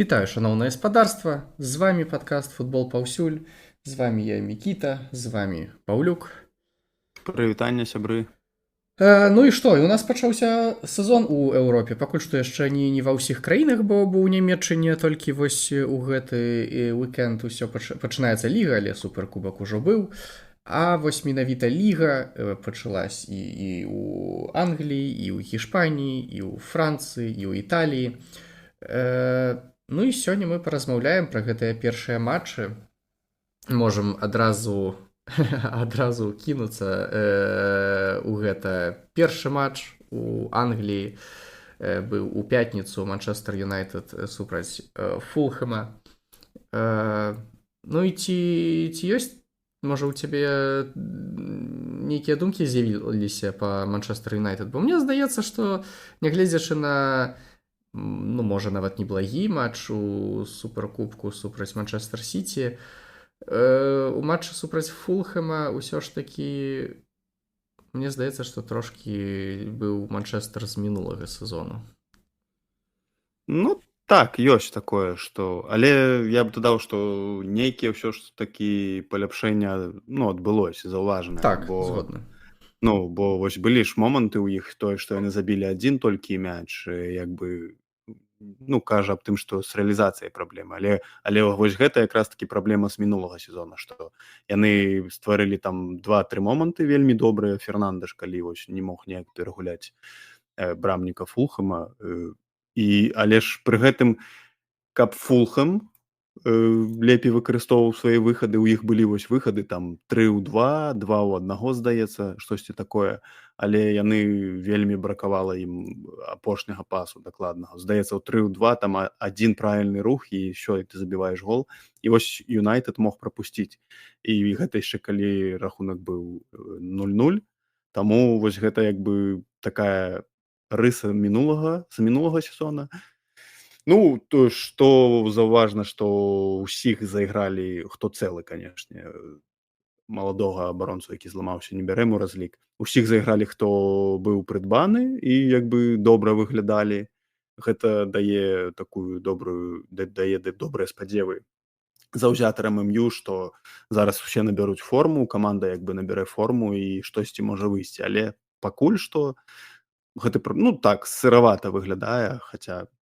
Вітаю, шаноўнае спадарства, з вами падкаст «Футбол паўсюль», з вами я, Мікіта, з вами Паўлюк. Прывітанне, сябры. Ну і што, у нас пачаўся сезон у Еўропе, пакуль што яшчэ не ва ўсіх краінах, бо ў Нямеччыне толькі вось у гэты уікенд усё пачынаецца ліга, але суперкубак ужо быў. А вось менавіта ліга пачалась і ў Англіі, і ў Гішпаніі, і ў Францыі, і ў Італіі. Ну і сёння мы паразмаўляем пра гэтыя першыя матчы. Можам адразу кінуцца у гэта. Першы матч у Англіі быў у пятніцу, Манчестер Юнайтед супраць Фулхэма. Ну і ці ёсць, можа, у цябе нейкія думкі з'явіліся па Манчестер Юнайтед? Бо мне здаецца, што нягледзячы на, ну, можа, нават неблагі матч у суперкубку супраць Манчестер Сіці, у матчы супраць Фулхэма ўсё ж такі, мне здаецца, што трошкі быў Манчестер з мінулага сезону. Ну, так, ёсць такое, што... Але я б дадаў, што нейкія ўсё ж такі паляпшэння, ну, адбылося, заўважанае. Так, бо, згодна. Ну, бо вось былі ж моманты ў іх, тое, што яны забілі адзін толькі мяч, як бы, ну, кажа аб тым, што з рэалізацыяй праблема. Але вось гэта якраз такі праблема з мінулага сезона, што яны стварылі там 2-3 моманты вельмі добрыя. Фернандаш, калі вось не мог ніяк перагуляць брамніка Фулхэма. Але ж пры гэтым, каб Фулхэм лепей выкарыстоўваў свае выхады, у іх былі вось выхады там 3 ў 2, 2 ў 1, здаецца, штосьці такое, але яны вельмі бракавала ім апошняга пасу дакладнага. Здаецца, ў 3 ў 2 там адзін правільны рух і ўсё, і ты забіваеш гол. І вось Юнайтед мог прапусціць. І гэта яшчэ калі рахунак быў 0-0. Таму вось гэта як бы такая рыса з мінулага сезона. Ну, то, што заўважна, што ўсіх зайгралі, хто цэлы, канешне, маладога абаронцу, які зламаўся, не бярэм у разлік. Усіх зайгралі, хто быў прыдбаны і як бы добра выглядалі. Гэта дае такую добрую, дае добрыя спадзевы заўзятарам МЮ, што зараз усе набяруць форму, каманда як бы набярэ форму і штосьці можа выйсці. Але пакуль што гэта, ну, так, сыравата выглядае, хаця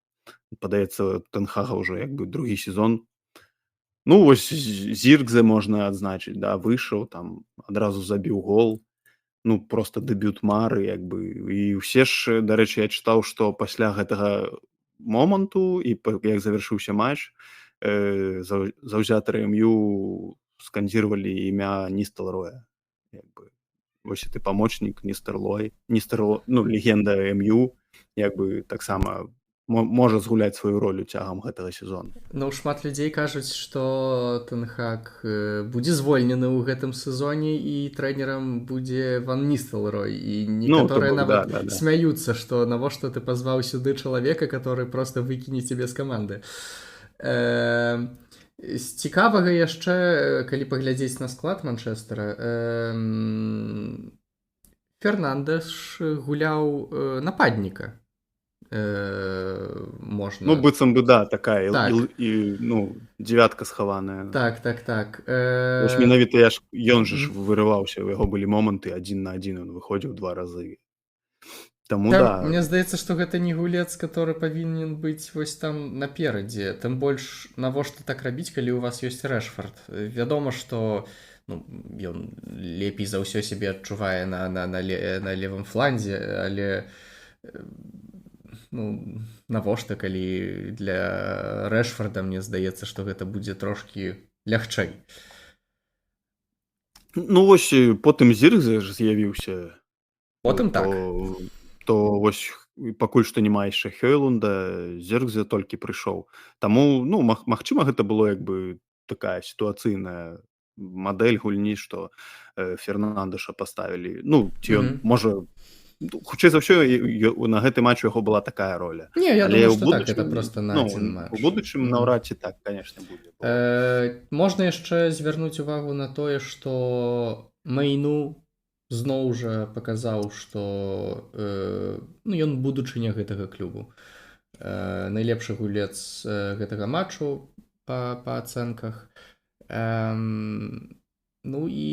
падаецца, Тэн Хага ўжо як бы другі сезон. Ну, вось Зіркзе можна адзначыць, да, выйшаў, там адразу забіў гол. Ну, просто дэбют мары, як бы. І ўсе ж, дарэчы, я чытаў, што пасля гэтага моманту і як завяршыўся матч, заўзятары МЮ скандзіравалі імя Ністелроя. Як бы, вось ты памочнік Ністерлой, ну, легенда МЮ, як бы таксама можа згуляць сваю ролю цягам гэтага сезону. Ну, шмат людзей кажуць, што Тэн Хаг будзе звольнены ў гэтым сезоне і трэнерам будзе Ван Ністелрой. І некаторыя ну, нават да. смяюцца, што навошта ты пазваў сюды чалавека, который просто выкіне цябе з каманды. З цікавага яшчэ, калі паглядзець на склад Манчестера, Фернандеш гуляў нападніка. Можна... Ну, быццам бы, да, такая, так. І, ну, дзевятка схаваная. Так. Вось менавіта ён же ж вырываўся, у яго былі моманты адзін на адзін, ён выходзіў 2 разы. Таму, там, да. Мне здаецца, што гэта не гулец, который павінен быць вось там наперадзе. Тым больш, навошта так рабіць, калі у вас ёсць Рэшфорд? Вядома, што, ну, ён лепей за ўсё сябе адчувае на левым фланзе, але... Ну, навошта, калі для Рэшфорда, мне здаецца, што гэта будзе трошкі лягчэй. Ну, вось потым Зіркзе ж з'явіўся. Потым так. То вось пакуль што няма яшчэ Хёйлунда, Зіркзе толькі прыйшоў. Таму, ну, магчыма, гэта было як бы такая сітуацыйная мадэль гульні, што Фернандаша паставілі. Ну, ці ён, можа... Хутчэй за ўсё, на гэты матч у яго была такая роля. Не, я але думаю, што будучым, так, это просто на ну, адзін матч. У будучым наўрад ці так, конечно, будзе. Можна яшчэ звярнуць увагу на тое, што Майну зноў жа паказаў, што ну, ён будучыня гэтага клубу. Найлепшы гулец гэтага матчу па ацэнках. Ну і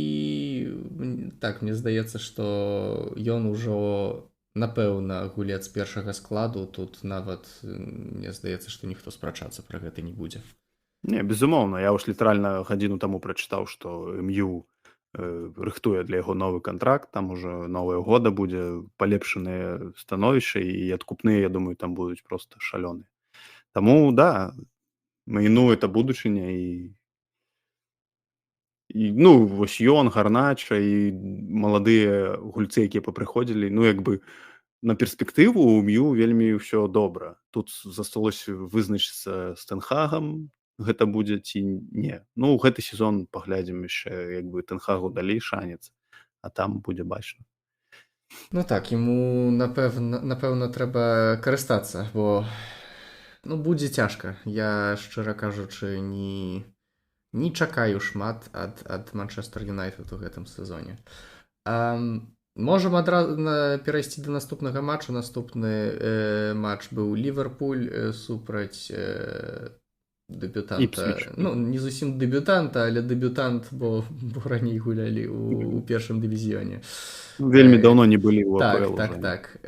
так, мне здаецца, што ён ужо, напэўна, гулец першага складу. Тут нават, мне здаецца, што ніхто спрачацца пра гэта не будзе. Не, безумоўна, я ўж літаральна гадзіну таму прачытаў, што МЮ рыхтуе для яго новы кантракт, там ужо новая года будзе, палепшанае становішча, і адкупныя, я думаю, там будуць просто шалёныя. Таму да, Майну — это будучыня, і ну вось ён, Гарнача і маладыя гульцы, якія папрыходзілі, ну, як бы на перспектыву у МЮ вельмі ўсё добра. Тут засталося вызначыцца з Тэнхагам, гэта будзе ці не. Ну, гэты сезон паглядзім яшчэ, як бы Тэнхагу далі шанец, а там будзе бачна. Ну так, яму напэўна трэба карыстацца, бо, ну, будзе цяжка. Я, шчыра кажучы, не чакаю шмат ад Манчестер Юнайтед у гэтым сезоне. Можам адразу перайсці да наступнага матчу. Наступны матч быў Ліверпуль супраць дэбютанта. Іпсвіч. Ну, не зусім дэбютанта, але дэбютант, бо раней гулялі у першым дывізіёне. Вельмі даўно не былі ў АПЛ Так, ужо. так.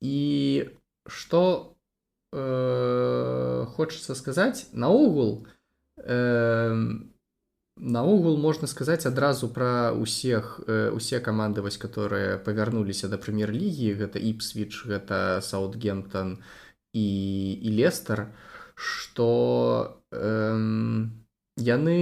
І што хочацца сказаць, наогул можна сказаць адразу пра усе каманды, вось, которые павярнуліся да прэм'ер-лігі, гэта Іпсвіч, гэта Саутгемптон і Лестер, што яны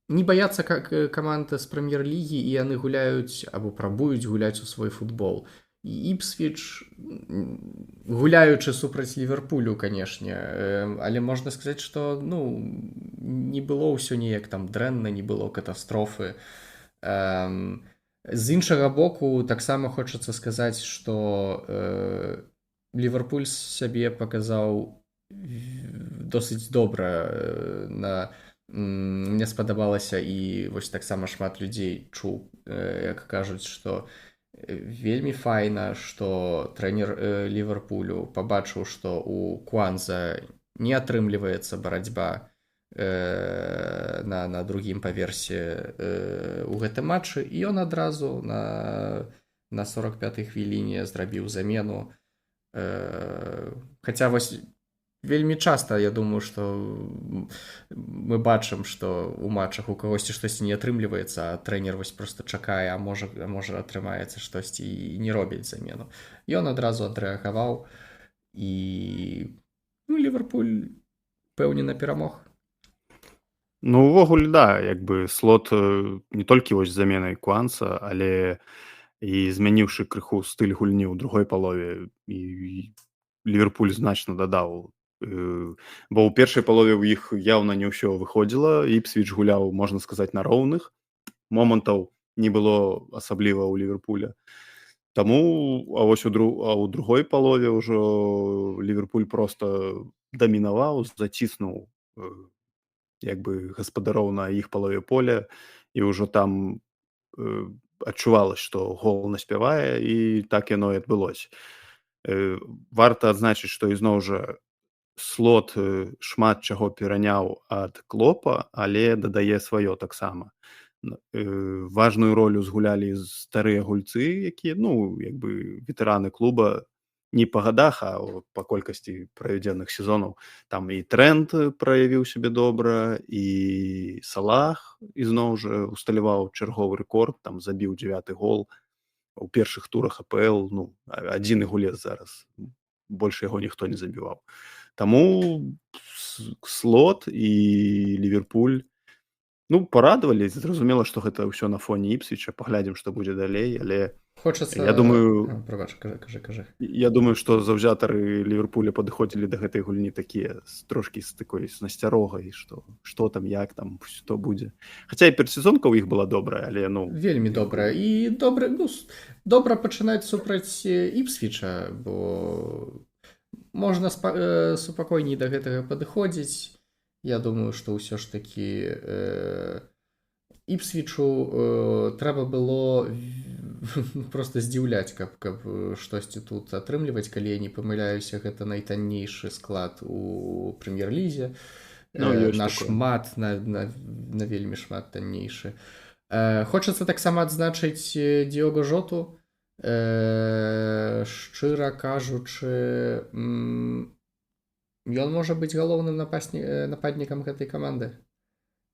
не баяцца каманды з прэм'ер-лігі, і яны гуляюць або прабуюць гуляць у свой футбол. І Іпсвіч, гуляючы супраць Ліверпулю, канешне, але можна сказаць, што, ну, не было ўсё неяк там дрэнна, не было катастрофы. З іншага боку, таксама хочацца сказаць, што Ліверпуль сябе паказаў досыць добра. Мне спадабалася, і вось таксама шмат людзей чуў, як кажуць, што вельмі файна, што трэнер Ліверпулю пабачыў, што у Куанза не атрымліваецца барацьба на другім паверсе у гэтым матчы, і ён адразу на 45-й хвіліне зрабіў замену. Хаця вось вельмі часта, я думаю, што мы бачым, што ў матчах у кагосьці штосьці не атрымліваецца, а трэнер вось просто чакае, а можа атрымаецца штосьці, і не робіць замену. Ён адразу адрэагаваў, і, ну, Ліверпуль пэўнена перамог. Ну, увогуле, да, як бы Слот не толькі вось заменай Куанса, але і змяніўшы крыху стыль гульні ў другой палове, і Ліверпуль значна дадаў. Бо ў першай палове ў іх яўна не ўсё выходзіла, Іпсвіч гуляў, можна сказаць, на роўных. Момантаў не было асабліва ў Ліверпуля. Таму, а вось у другой палове ўжо Ліверпуль просто дамінаваў, заціснуў як бы гаспадароў на іх палове поля, і ўжо там адчувалось, што гол наспявае, і так яно і адбылось. Варта адзначыць, што ізноў жа Слот шмат чаго пераняў ад Клопа, але дадае сваё таксама. Важную ролю згулялі старыя гульцы, якія, ну, як бы ветэраны клуба не па гадах, а па колькасці праведзеных сезонаў. Там і Трэнт праявіў сябе добра, і Салах ізноў жа усталяваў чарговы рэкорд, там забіў дзевяты гол у першых турах АПЛ, ну, адзіны гулец зараз, больш яго ніхто не забіваў. Таму Слот і Ліверпуль, ну, парадавалі. Зразумела, што гэта ўсё на фоне Іпсвіча, паглядзім, што будзе далей, але Хочацца я думаю, А, прабач, кажы, кажы, кажы. Я думаю, што заўзятары Ліверпуля падыходзілі да гэтай гульні такія трошкі з такой з насцярогай, што там, як там, што будзе. Хаця і перадсезонка ў іх была добрая, але, ну, Вельмі добрая. І добра, ну, добра пачынаць супраць Іпсвіча, бо можна супакойней да гэтага падыходзіць. Я думаю, што ўсё ж такі Іпсвічу трэба было просто здзіўляць, каб штосьці тут атрымліваць. Калі я не памыляюся, гэта найтаннейшы склад у прэм'ер-лізе. Ну, ёсць на такое. Шмат на вельмі шмат таннейшы. Хочацца таксама адзначыць Діого Жоту. Шчыра кажучы, ён можа быць галоўным нападнікам гэтай каманды.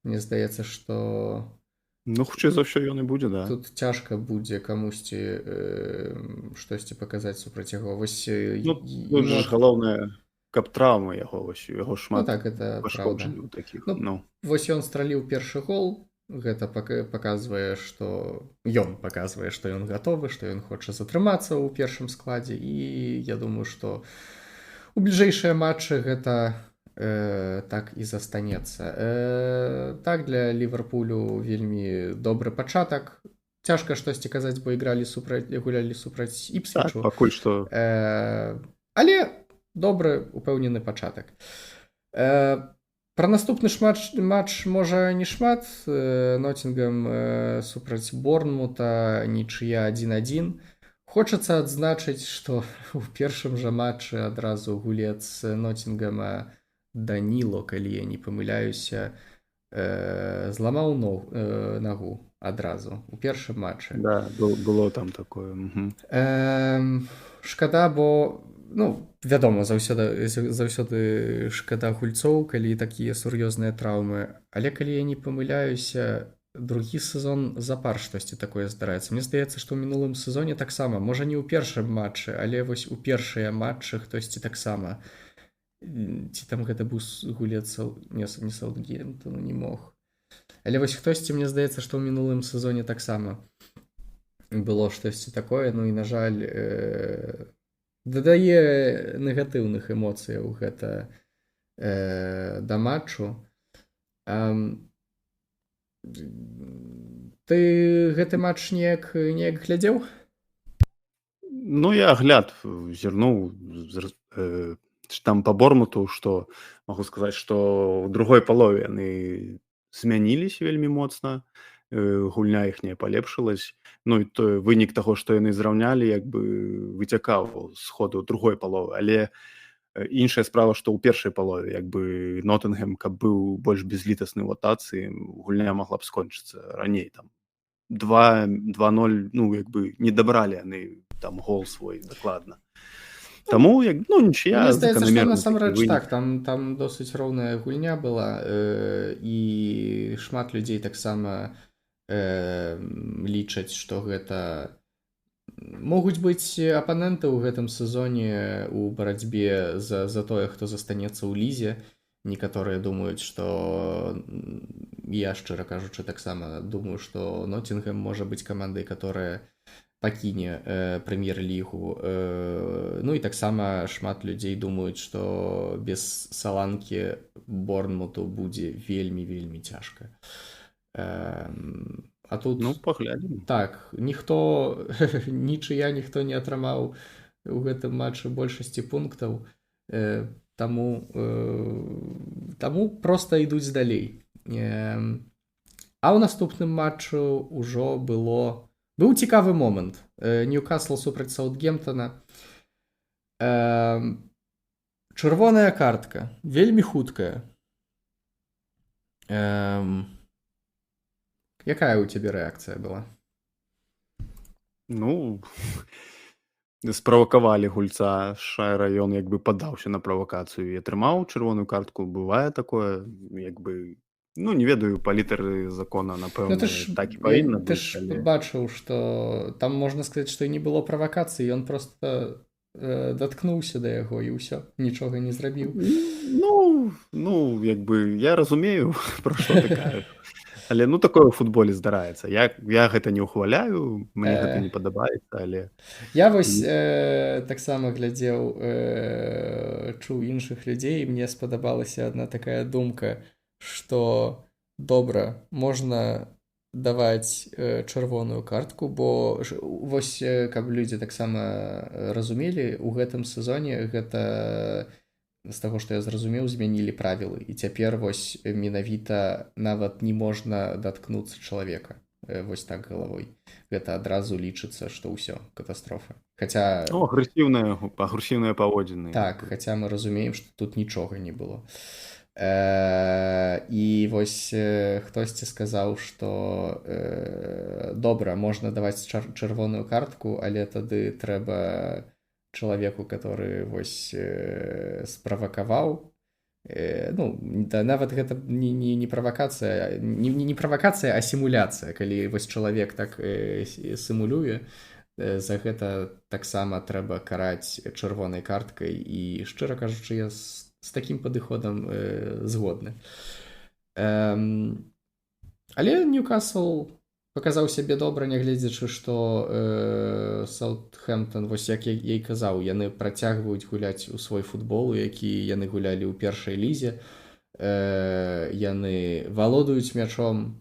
Мне здаецца, што Ну, хутчэй за ўсё, ён і будзе, да. Тут цяжка будзе камусьці штосьці паказаць супраць яго. Вось, Ну, тут жа ж галоўнае, каб траўмы яго, вось, яго Ну, шмат так, это правда. пашкоджанняў такіх. Ну, Ну. Вось ён страліў першы гол, гэта паказвае, што ён паказвае, што ён гатовы, што ён хоча затрымацца ў першым складзе, і я думаю, што у бліжэйшыя матчы гэта так і застанецца. Так, для Ліверпулю вельмі добры пачатак. Цяжка штосьці казаць, бо ігралі супраць, гулялі супраць Іпсвічу. Так, пакуль што. Але добры, упэўнены пачатак. Пра наступны матч можа не шмат. Ноттингем супраць Борнмута, нічыя 1-1. Хочацца адзначыць, што ў першым жа матчы адразу гулец Ноттингема Даніло, калі я не памыляюся, зламаў нагу адразу у першым матчы. Да, было там такое. Шкада, бо, ну, вядома, заўсёды шкада гульцоў, калі такія сур'ёзныя траўмы. Але калі я не памыляюся, другі сезон запар штосьці такое здараецца. Мне здаецца, што ў мінулым сезоне таксама, можа, не ў першым матчы, але вось у першыя матчы хтосьці таксама. Ці там гэта быў гулец не, не Саутгемптону, не мог. Але вось хтосьці, мне здаецца, што ў мінулым сезоне таксама было штосьці такое, ну і, на жаль, дадае негатыўных эмоцыяў гэта да матчу. Ты гэты матч неяк глядзеў? Ну, я агляд зірнуў, там по Бормуту, што магу сказаць, што ў другой палове яны змянілись вельмі моцна, гульня іхняя палепшылась. Ну і той вынік таго, што яны зраўнялі, як бы выцякаў з ходу другой паловы. Але іншая справа, што ў першай палове, як бы Ноттингем, каб быў больш безлітасны ў атацы, гульня магла б скончыцца раней, там 2-0, ну, як бы не дабралі яны там гол свой дакладна. Таму, як, ну, нічыя, Мне здаецца, што заканамерны насамрэч такі вынік. Так, там досыць роўная гульня была, і шмат людзей таксама лічаць, што гэта могуць быць апаненты ў гэтым сезоне ў барацьбе за тое, хто застанецца ў лізе. Некаторыя думаюць, што, я, шчыра кажучы, таксама думаю, што Ноттингем можа быць камандай, которая пакіне прэм'ер-лігу. Ну і таксама шмат людзей думаюць, што без Саланкі Борнмуту будзе вельмі, вельмі цяжка. А тут Ну, паглядзім. Так, нічыя, ніхто не атрымаў у гэтым матчы большасці пунктаў, таму проста ідуць далей. А ў наступным матчу ўжо быў цікавы момант. Ньюкасл супраць Саутгемптона. Чырвоная картка, вельмі хуткая. Якая ў цябе рэакцыя была? Ну, справакавалі гульца Шайра, ён як бы паддаўся на правакацыю і атрымаў чырвоную картку. Бывае такое, як бы, ну, не ведаю, па літары закона, напэўна, Ну, ты ж, так і павінна ты быць, ж але бачыў, што там можна сказаць, што і не было правакацыі, ён проста даткнуўся да яго і ўсё, нічога не зрабіў. Ну, як бы, я разумею, пра што ты кажаш. Але, ну, такое ў футболе здараецца. Я гэта не ўхваляю, мне гэта не падабаецца, але Я вось, таксама глядзеў, чуў іншых людзей, і мне спадабалася адна такая думка, што добра, можна даваць чырвоную картку, бо ж, вось, каб людзі таксама разумелі, у гэтым сезоне гэта, з таго, што я зразумеў, змянілі правілы. І цяпер вось менавіта нават не можна даткнуцца чалавека. Вось так галавой. Гэта адразу лічыцца, што ўсё, катастрофа. Хаця Ну, агрэсіўныя паводзіны. Так, хаця мы разумеем, што тут нічога не было. І вось хтосьці сказаў, што добра, можна даваць чырвоную картку, але тады трэба чалавеку, который вось справакаваў, ну, да, нават гэта не правакацыя, не правакацыя, а сімуляцыя, калі вось чалавек так сімулюе, за гэта таксама трэба караць чырвонай карткай, і, шчыра кажучы, я з такім падыходам згодны. Але Ньюкасл паказаў сябе добра, нягледзячы, што Саутгемптон, вось як я і казаў, яны працягваюць гуляць у свой футбол, у які яны гулялі ў першай лізе. Яны валодаюць мячом,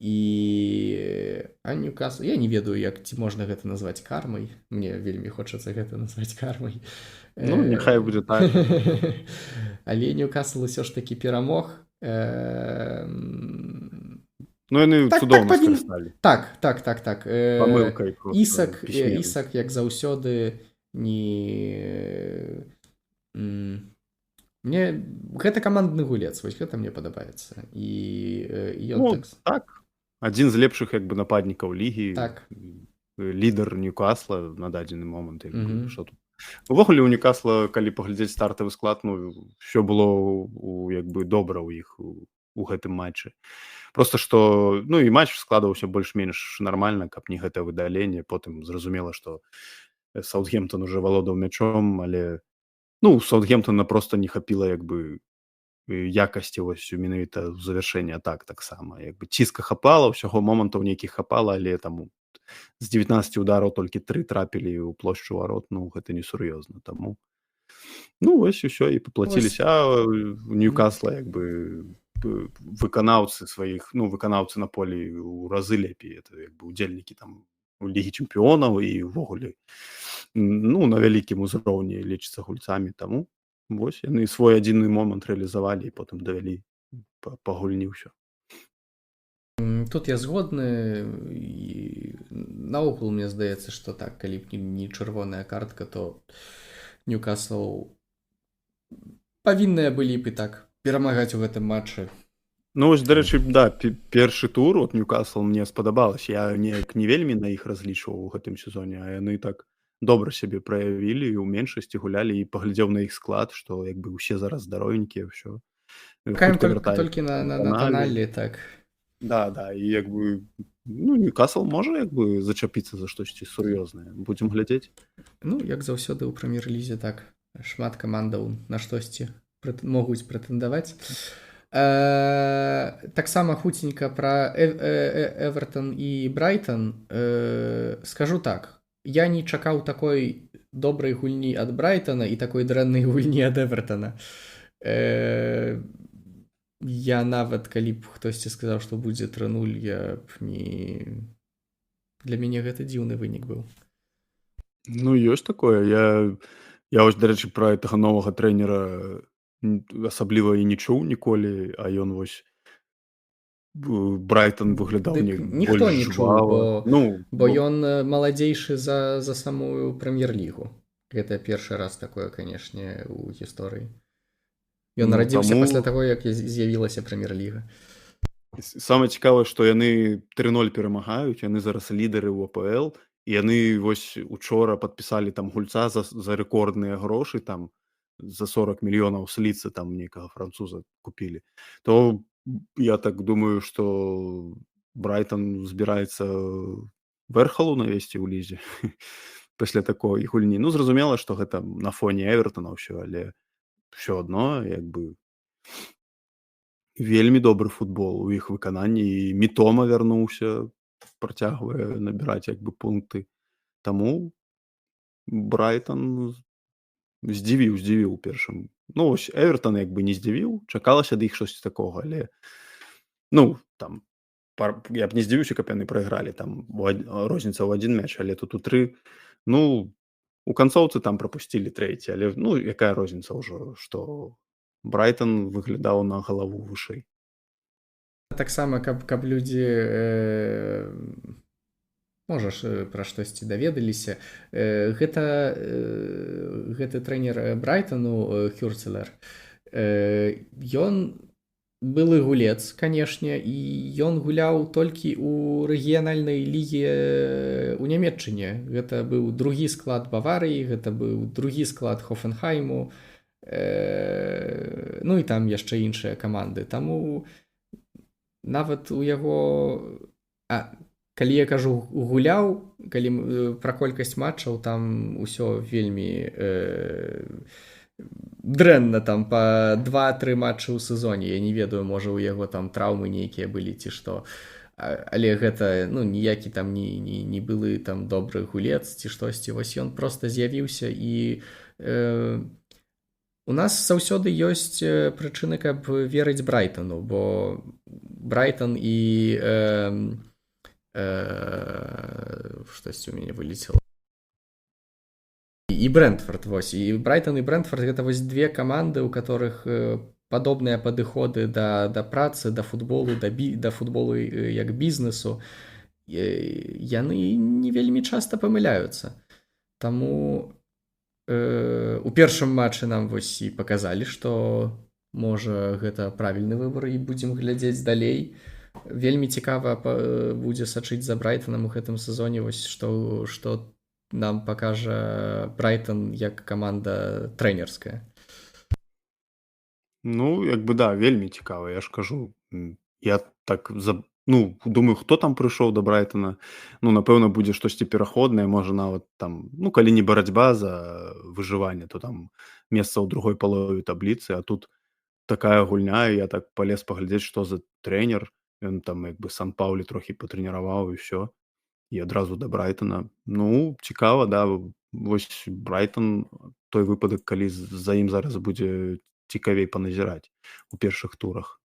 і а Ньюкасл, я не ведаю, як ці можна гэта назваць кармай. Мне вельмі хочацца гэта назваць кармай. Ну, няхай будзе так. Але Ньюкасл усё ж такі перамог. Ну, яны Так, цудоўна так павін- скарысталі. Так. Памылкай просто пісьменнай. Ісак, як заўсёды, не... Мне гэта камандны гулец, вось гэта мне падабаецца. І ён Ну, так так. Адзін з лепшых, як бы, нападнікаў лігі. Так. Лідар Ньюкасла на дадзены момант, як бы, що тут. Увогуле у Ньюкасла, калі паглядзець стартавы склад, ну, ўсё было як бы добра ў іх у гэтым матчы. Просто што, ну, і матч складаўся больш-менш нармальна, каб не гэта выдаленне. Потым зразумела, што Саутгемптон уже валодаў мячом, але, ну, у Саутгемптона просто не хапіла, як бы, якасці вось менавіта ў завяршэнні атак таксама. Як бы ціска хапала, ўсяго момантаў нейкіх хапала, але там з 19 удараў толькі 3 трапілі ў плошчу варот, ну, гэта несур'ёзна, таму, ну, вось усё, і паплаціліся. А у Ньюкасла, як бы, выканаўцы сваіх, ну, выканаўцы на полі ў разы лепей, это, як бы, удзельнікі там у Лігі чэмпіёнаў і ўвогуле, ну, на вялікім узроўні лічацца гульцамі, таму вось яны свой адзіны момант рэалізавалі і потым давялі па гульні ўсё. Тут я згодны, і наогул мне здаецца, што так, калі б не чырвоная картка, то Ньюкасл павінныя былі б і так перамагаць у гэтым матчы. Ну, вось, дарэчы, да, першы тур от Ньюкасл мне спадабалось. Я неяк не вельмі на іх разлічваў у гэтым сезоне, а яны так добра сябе праявілі і ў меншасці гулялі, і паглядзеў на іх склад, што як бы ўсе зараз здаровенькія, ўсё. Чакаем Хутка вяртаюцца толькі на Таналі. Таналі, так. Да, да, і як бы, ну, Ньюкасл можа як бы зачапіцца за штосьці сур'ёзнае. Будзем глядзець. Ну, як заўсёды ў прэм'ер-лізе, так, шмат камандаў на штосьці могуць прэтэндаваць. Таксама хуценька пра Эвертон і Брайтон. Скажу так, я не чакаў такой добрай гульні ад Брайтона і такой дрэннай гульні ад Эвертона. Я нават, калі б хтосьці сказаў, што будзе 3-0, я б не... Для мяне гэта дзіўны вынік быў. Ну, ёсць такое. Я вось, дарэчы, пра гэтага новага трэнера асабліва і не чуў ніколі, а ён вось Брайтон выглядаў Дык неяк ніхто больш не чуў, жвава. Ну, бо бо ён маладзейшы за самую прэм'ер-лігу. Гэта першы раз такое, канешне, у гісторыі. Ён Ну, нарадзіўся таму пасля таго, як з'явілася прэм'ер-ліга. Самае цікавае, што яны 3-0 перамагаюць, яны зараз лідары ў АПЛ, і яны вось учора падпісалі там гульца за рэкордныя грошы, там за 40 мільёнаў з Лідса там некага француза купілі. То я так думаю, што Брайтон збіраецца верхалу навесці ў лізе пасля такой гульні. Ну, зразумела, што гэта на фоне Эвертона ўсё, але ўсё адно, як бы, вельмі добры футбол у іх выкананні, і Мітома вярнуўся, працягвае набіраць як бы пункты. Таму Брайтон здзівіў у першым. Ну, вось Эвертон як бы не здзівіў, чакалася ад іх штосьці такога, але, ну, там, я б не здзівіўся, каб яны прайгралі, там, розніца ў адзін мяч, але тут у 3, ну, у канцоўцы там прапусцілі трэці, але, ну, якая розніца ўжо, што Брайтон выглядаў на галаву вышэй. Таксама, каб людзі можа ж пра штосьці даведаліся. Гэты трэнер Брайтану Хюрцелер, ён былы гулец, канешне, і ён гуляў толькі ў рэгіянальнай ліге ў Нямеччыне. Гэта быў другі склад Баварыі, гэта быў другі склад Хофенхайму, ну і там яшчэ іншыя каманды. Таму нават у яго... калі я кажу гуляў, калі пра колькасць матчаў, там усё вельмі дрэнна, там па 2-3 матчы ў сезоне. Я не ведаю, можа, у яго там траўмы нейкія былі ці што. Але гэта, ну, ніякі там не былы там добры гулец ці штосьці. Вось ён проста з'явіўся, і у нас заўсёды ёсць прычыны, каб верыць Брайтану, бо Брайтон і штосьці ў мяне вылецела. І Брэнтфорд, вось. І Брайтон, і Брэнтфорд — гэта вось две каманды, у которых падобныя падыходы да працы, да футболу, да футболу як бізнесу. Яны не вельмі часта памыляюцца. Таму у першым матчы нам вось і паказалі, што можа гэта правільны выбар, і будзем глядзець далей. Вельмі цікава будзе сачыць за Брайтонам у гэтым сезоне, вось што нам пакажа Брайтон як каманда трэнерская. Ну, як бы да, вельмі цікава, я ж кажу. Я так ну, думаю, хто там прыйшоў да Брайтона. Ну, напэўна, будзе штосьці пераходнае, можа, нават там, ну, калі не барацьба за выжыванне, то там месца ў другой палове табліцы, а тут такая гульня, і я так палез паглядзець, што за трэнер. Ён там як бы Сан-Паулі трохі патрэніраваў, і ўсё. І адразу да Брайтона. Ну, цікава, да, вось Брайтон той выпадак, калі за ім зараз будзе цікавей паназіраць у першых турах.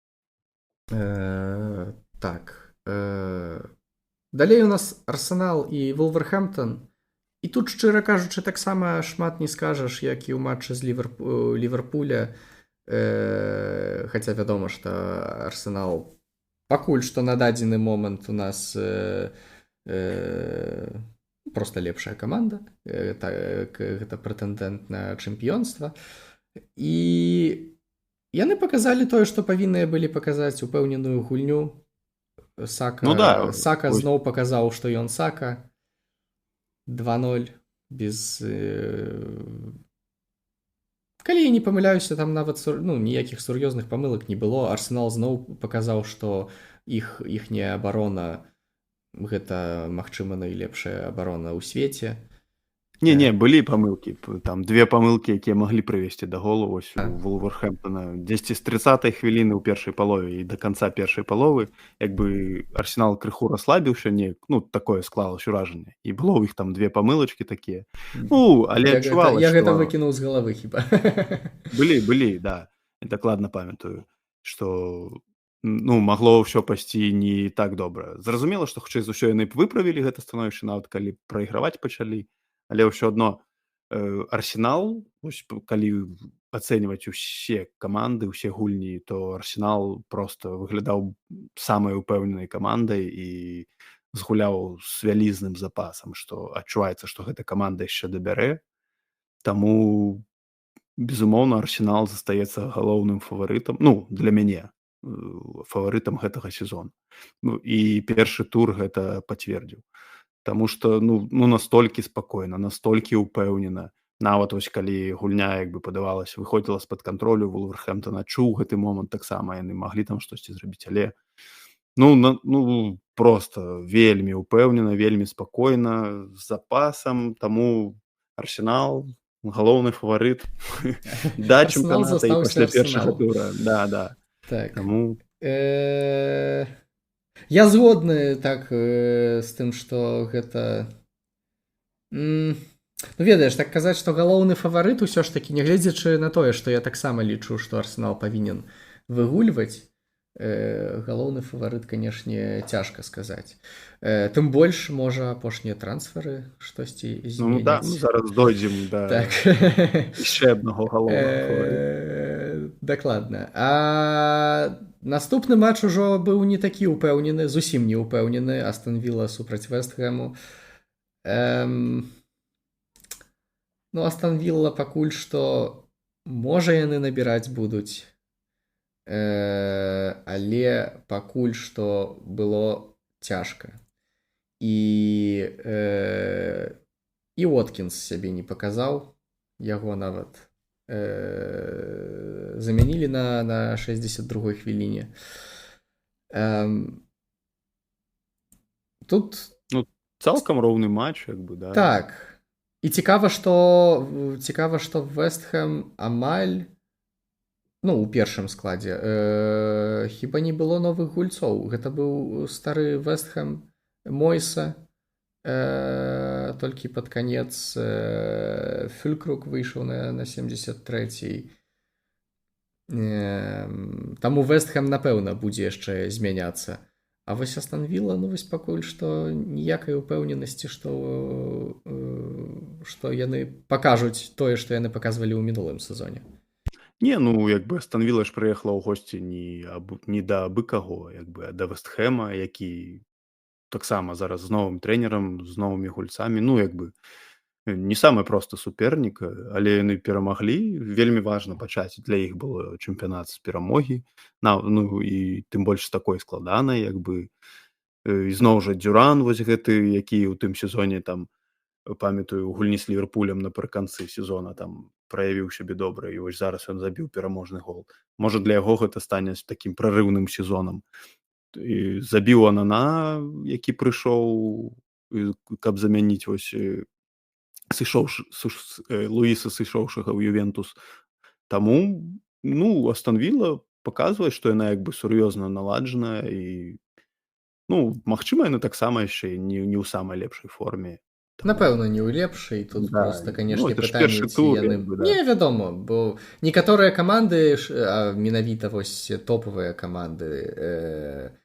Так. Далей у нас Арсенал і Вулверхэмптон. І тут, шчыра кажучы, таксама шмат не скажаш, як і ў матчы з Ліверпуля. Хаця вядома, што Арсенал пакуль што на дадзены момант у нас просто лепшая каманда. Гэта прэтэндэнт на чэмпіёнства. І яны паказалі тое, што павінныя былі паказаць, упэўненую гульню. Сака, Ну да, Сака вось. зноў паказаў, што ён Сака. 2-0 без... Калі я не памыляюся, там нават ніякіх сур'ёзных памылак не было. Арсенал зноў паказаў, што іхняя абарона гэта, магчыма, найлепшая абарона ў свеце. Не, не, былі памылкі. Там две памылкі, якія маглі прывесці да голу. Вось у Вулверхэмптона дзесьці з 30-й хвіліны ў першай палове і да канца першай паловы, як бы Арсенал крыху расслабіўся, не, ну, такое склалось уражанне. І было ў іх там две памылачкі такія. Ну, але Я адчувалася, гэта што выкінуў з галавы хіба. Былі, былі, да. Я дакладна памятаю, што, ну, магло ўсё пайсці не так добра. Зразумела, што хутчэй за ўсё яны б выправілі гэта становішча, нават калі прайграваць пачалі. Але ўсё адно Арсенал, вось, калі ацэньваць усе каманды, усе гульні, то Арсенал просто выглядаў самай упэўненай камандай і згуляў з вялізным запасам, што адчуваецца, што гэта каманда яшчэ дабярэ. Таму, безумоўна, Арсенал застаецца галоўным фаварытам, ну, для мяне, фаварытам гэтага сезону. Ну, і першы тур гэта пацвердзіў. Таму што, ну, настолькі спакойна, настолькі ўпэўнена. Нават вось калі гульня, як бы падавалася, выходзіла з-пад кантролю, Вулверхэмптон адчуў гэты момант таксама, яны маглі там штосьці зрабіць, але, ну, на, ну, просто вельмі ўпэўнена, вельмі спакойна, з запасам, таму Арсенал галоўны фаварыт да Арсенал чэмпіяната і застаўся пасля першага Арсеналам. тура. Да, да. Так. Таму Я згодны так, з тым, што гэта... Ну, ведаеш, так казаць, што галоўны фаварыт усё ж такі, нягледзячы на тое, што я таксама лічу, што Арсенал павінен выгульваць, галоўны фаварыт, канешне, цяжка сказаць. Тым больш, можа, апошнія трансферы штосьці Ну, да, зменяць. ну, зараз дойдзем да Так. яшчэ аднаго галоўнага фаварыта. Дакладна. А Наступны матч ужо быў не такі ўпэўнены, зусім не ўпэўнены, Астон Віла супраць Вестгэму. Ну, Астон Вілла пакуль што, можа, яны набіраць будуць, але пакуль што было цяжка. І Уоткінс сябе не паказаў, яго нават замянілі на 62-й хвіліне. Тут Ну, цалкам роўны матч, як бы, да. Так. І цікава, што Вестхэм амаль, ну, у першым складзе хіба не было новых гульцоў. Гэта быў стары Вестхэм Мойса, толькі пад канец Фюлькруг выйшаў на 73. Таму Вестхэм, напэўна, будзе яшчэ змяняцца. А вось Астон Віла, ну вось пакуль што ніякай упэўненасці, што яны пакажуць тое, што яны паказвалі ў мінулым сезоне. Не, ну, як бы, Астон Віла ж прыехала ў госці не да абы каго, як бы, а да Вестхэма, які таксама зараз з новым трэнерам, з новымі гульцамі, ну, як бы, не самы просты супернік, але яны перамаглі. Вельмі важна пачаць для іх было чэмпіянат з перамогі. Ну і тым больш з такой складанай, як бы. Ізноў жа Дзюран вось гэты, які ў тым сезоне там, памятаю, у гульні з Ліверпулем напрыканцы сезона там праявіў сябе добра, і вось зараз ён забіў пераможны гол. Можа, для яго гэта стане такім прарыўным сезонам. І забіў Анана, які прыйшоў, каб замяніць вось сышоўш Луіса, сышоўшага ў Ювентус. Таму, ну, Астон Віла паказвае, што яна як бы сур'ёзна наладжаная і, ну, магчыма, яны таксама яшчэ не ў самай лепшай форме. Таму Напэўна, не ў лепшай тут. Да, просто, ну, канешне, это ж пытанне, першы ці тур, яны як бы, да. Не, вядома, бо некаторыя каманды ж, а менавіта вось топавыя каманды,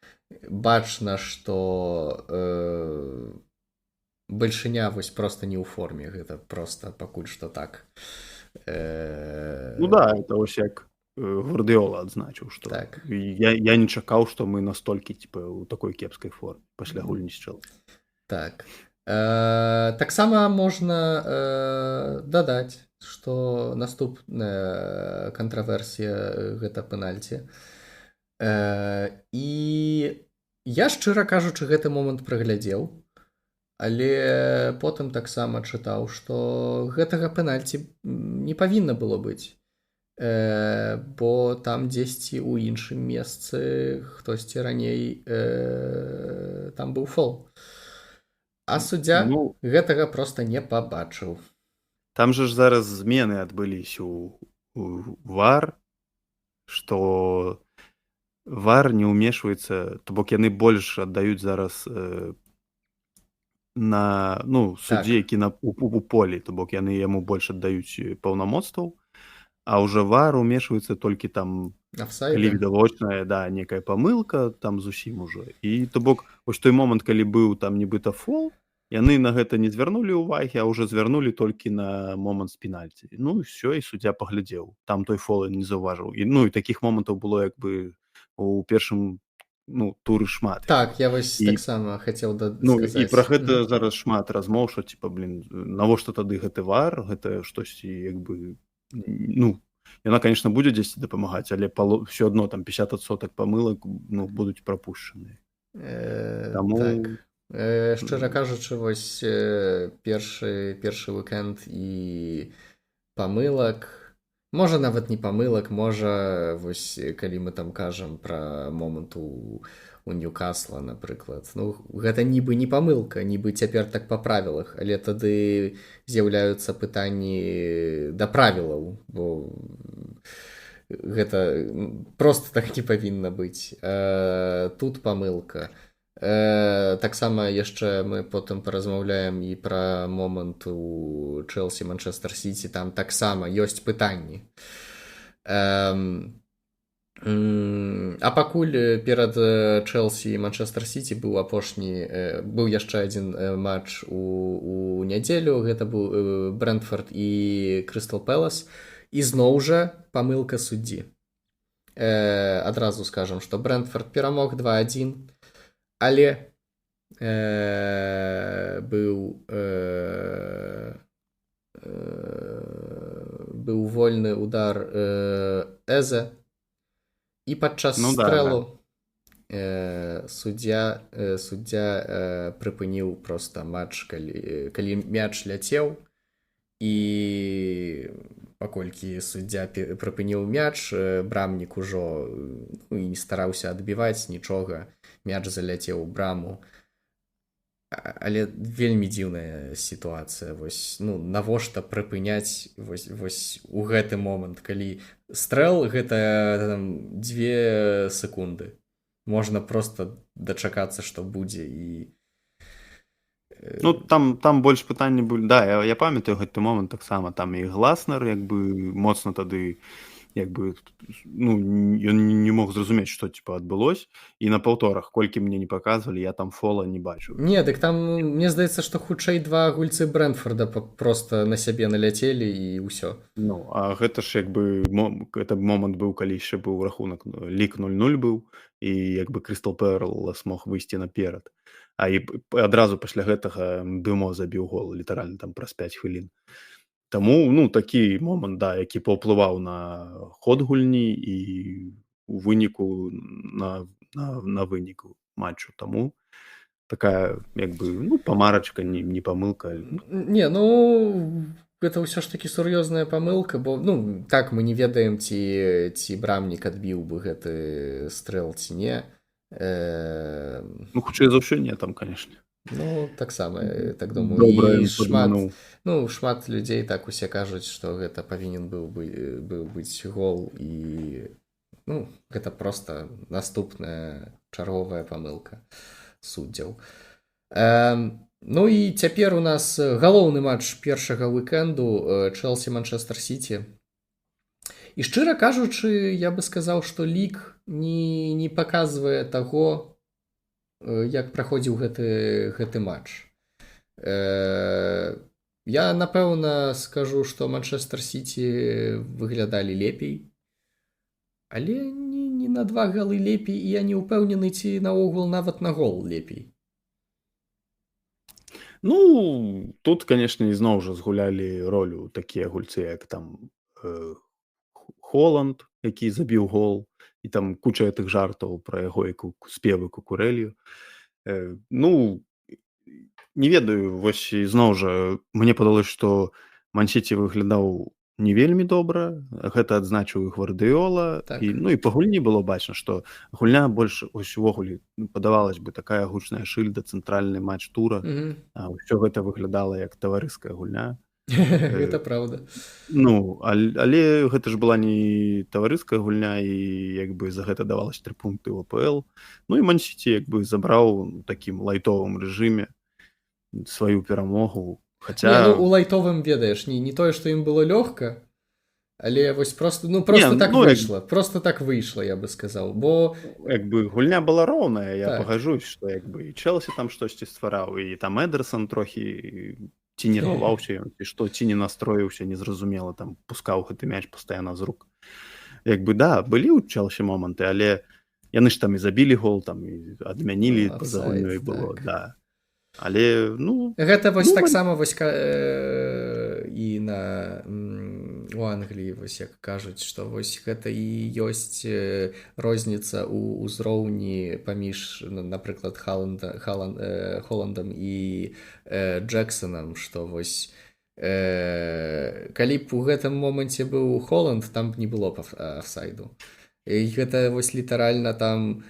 бачна, што бальшыня вось просто не ў форме, гэта просто пакуль што так. Ну да, это вось як Гвардыёла адзначыў, што я не чакаў, што мы настолькі, типа, ў такой кепскай форме пасля гульні з Чэлсі. Так. Таксама можна дадаць, што наступная кантраверсія — гэта пенальці. І я, шчыра кажучы, гэты момант праглядзеў, але потым таксама чытаў, што гэтага пенальці не павінна было быць. Бо там дзесьці ў іншым месцы хтосьці раней, там быў фол. А суддзя Ну, гэтага просто не пабачыў. Там же ж зараз змены адбыліся у ВАР, што ВАР не ўмешваецца, то бок яны больш аддаюць зараз на, ну, суддзі, які на у полі, то бок яны яму больш аддаюць паўнамоцтваў, а ўжо ВАР умешваецца толькі там, калі Афсайды. відавочная, да, некая памылка там зусім ужо. І то бок вось той момант, калі быў там нібыта фол, яны на гэта не звярнулі ўвагі, а ўжо звярнулі толькі на момант з пенальці. Ну і всё, і суддзя паглядзеў. Там той фол не заўважыў. І, ну, і такіх момантаў было як бы у першым, ну, туры шмат. Так, я вось І таксама хацеў ну, і сказаць. пра гэта зараз шмат размоў, што типа, блин, навошта тады гэты ВАР, гэта штосьці як бы, ну, яна, конечно, будзе дзесьці дапамагаць, але ўсё адно там 50% памылак, ну, будуць прапушчаныя. Таму Так. Шчыра кажучы, вось першы уікенд і памылак, можа, нават не памылак, можа, вось калі мы там кажам пра момант у Ньюкасла, напрыклад, ну, гэта нібы не памылка, нібы цяпер так па правілах, але тады з'яўляюцца пытанні да правілаў, бо гэта просто так не павінна быць. Тут памылка. Таксама яшчэ мы потым паразмаўляем і пра момант у Чэлсі Манчестер Сіці, там таксама ёсць пытанні. А пакуль перад Чэлсі і Манчестер Сіці быў апошні, быў яшчэ адзін матч у нядзелю, гэта быў Брэнтфорд і Крыстал Пэлас, і зноў жа памылка суддзі. Адразу скажам, што Брэнтфорд перамог 2-1, але быў вольны удар Эзе, і падчас Ну да, стрэлу суддзя прыпыніў проста матч, калі мяч ляцеў, і паколькі суддзя прыпыніў мяч, брамнік ужо, ну, і не стараўся адбіваць нічога, мяч заляцеў у браму. Але вельмі дзіўная сітуацыя. Вось, ну, навошта прыпыняць вось у гэты момант, калі стрэл гэта там 2 секунды. Можна просто дачакацца, што будзе, і Ну, там больш пытанні былі. Да, я памятаю гэты момант таксама. Там і Гласнер як бы моцна тады, як бы, ну, ён не мог зразумець, што типа адбылось. І на паўторах, колькі мне не паказвалі, я там фола не бачу. Не, дык там, мне здаецца, што хутчэй два гульцы Брэнтфорда просто на сябе наляцелі, і ўсё. Ну, а гэта ж як бы гэта момант быў, калі яшчэ быў рахунак, ну, лік 0-0 быў, і як бы Крыстал Пэлас мог выйсці наперад. А і адразу пасля гэтага Бюмо забіў гол, літаральна там праз 5 хвілін. Таму, ну, такі момант, да, які паўплываў на ход гульні і у выніку на выніку матчу. Таму такая, як бы, ну, памарачка, не памылка. Не, ну, гэта ўсё ж такі сур'ёзная памылка, бо, ну, так, мы не ведаем, ці брамнік адбіў бы гэты стрэл, ці не. Ну, хутчэй за ўсё, не, там, конечно. Ну, таксама, так думаю. Добра, І ён шмат, падмануў. ну, шмат людзей так усе кажуць, што гэта павінен быў быць гол, і, ну, гэта просто наступная чарговая памылка суддзяў. Ну і цяпер у нас галоўны матч першага уікенду, Чэлсі Манчестер Сіті. І шчыра кажучы, я бы сказаў, што лік не паказвае таго, як праходзіў гэты матч. Я, напэўна, скажу, што Манчестер Сіті выглядалі лепей, але не на 2 галы лепей, і я не ўпэўнены, ці наогул нават на гол лепей. Ну, тут, конечно, ізноў жа згулялі ролю такія гульцы, як там Холанд, які забіў гол, і там куча тых жартаў пра яго як спевы Кукурэлью. Ну, не ведаю, вось ізноў жа, мне падалось, што Ман-Сіці выглядаў не вельмі добра, гэта адзначыў і Гвардыёла, і, ну, і па гульні было бачна, што гульня больш ось увогуле, ну, падавалась бы, такая гучная шыльда, цэнтральны матч тура, а ўсё гэта выглядала як таварыская гульня. Гэта праўда. Ну, але гэта ж была не таварыская гульня, і як бы за гэта давалось 3 пункты ў АПЛ. Ну і Ман-Сіці як бы забраў у такім лайтовым рэжыме сваю перамогу. Хаця... Не, ну, у лайтовым, ведаеш, не тое, што ім было лёгка, але вось просто, ну, просто Не, так ну, як выйшла, просто так выйшла, я бы сказаў, бо... Як бы гульня была роўная, я Так. пагаджусь, што як бы і Чэлсі там штосьці ствараў, і там Эдерсон трохі ці нерваваўся ён, ці што, ці не настроіўся, незразумела, там пускаў гэты мяч пастаянна з рук. Як бы, да, былі ў Чэлсі моманты, але яны ж там і забілі гол, там і адмянілі, Ну, па-за гульнёй офсайд, было, так. да. Але, ну, Гэта вось ну, таксама вось і у Англіі, вось як кажуць, што вось гэта і ёсць розніца ў узроўні паміж, напрыклад, Холландам і Джексонам, што вось калі б у гэтым моманце быў Холланд, там б не было б офсайду. І гэта вось літаральна там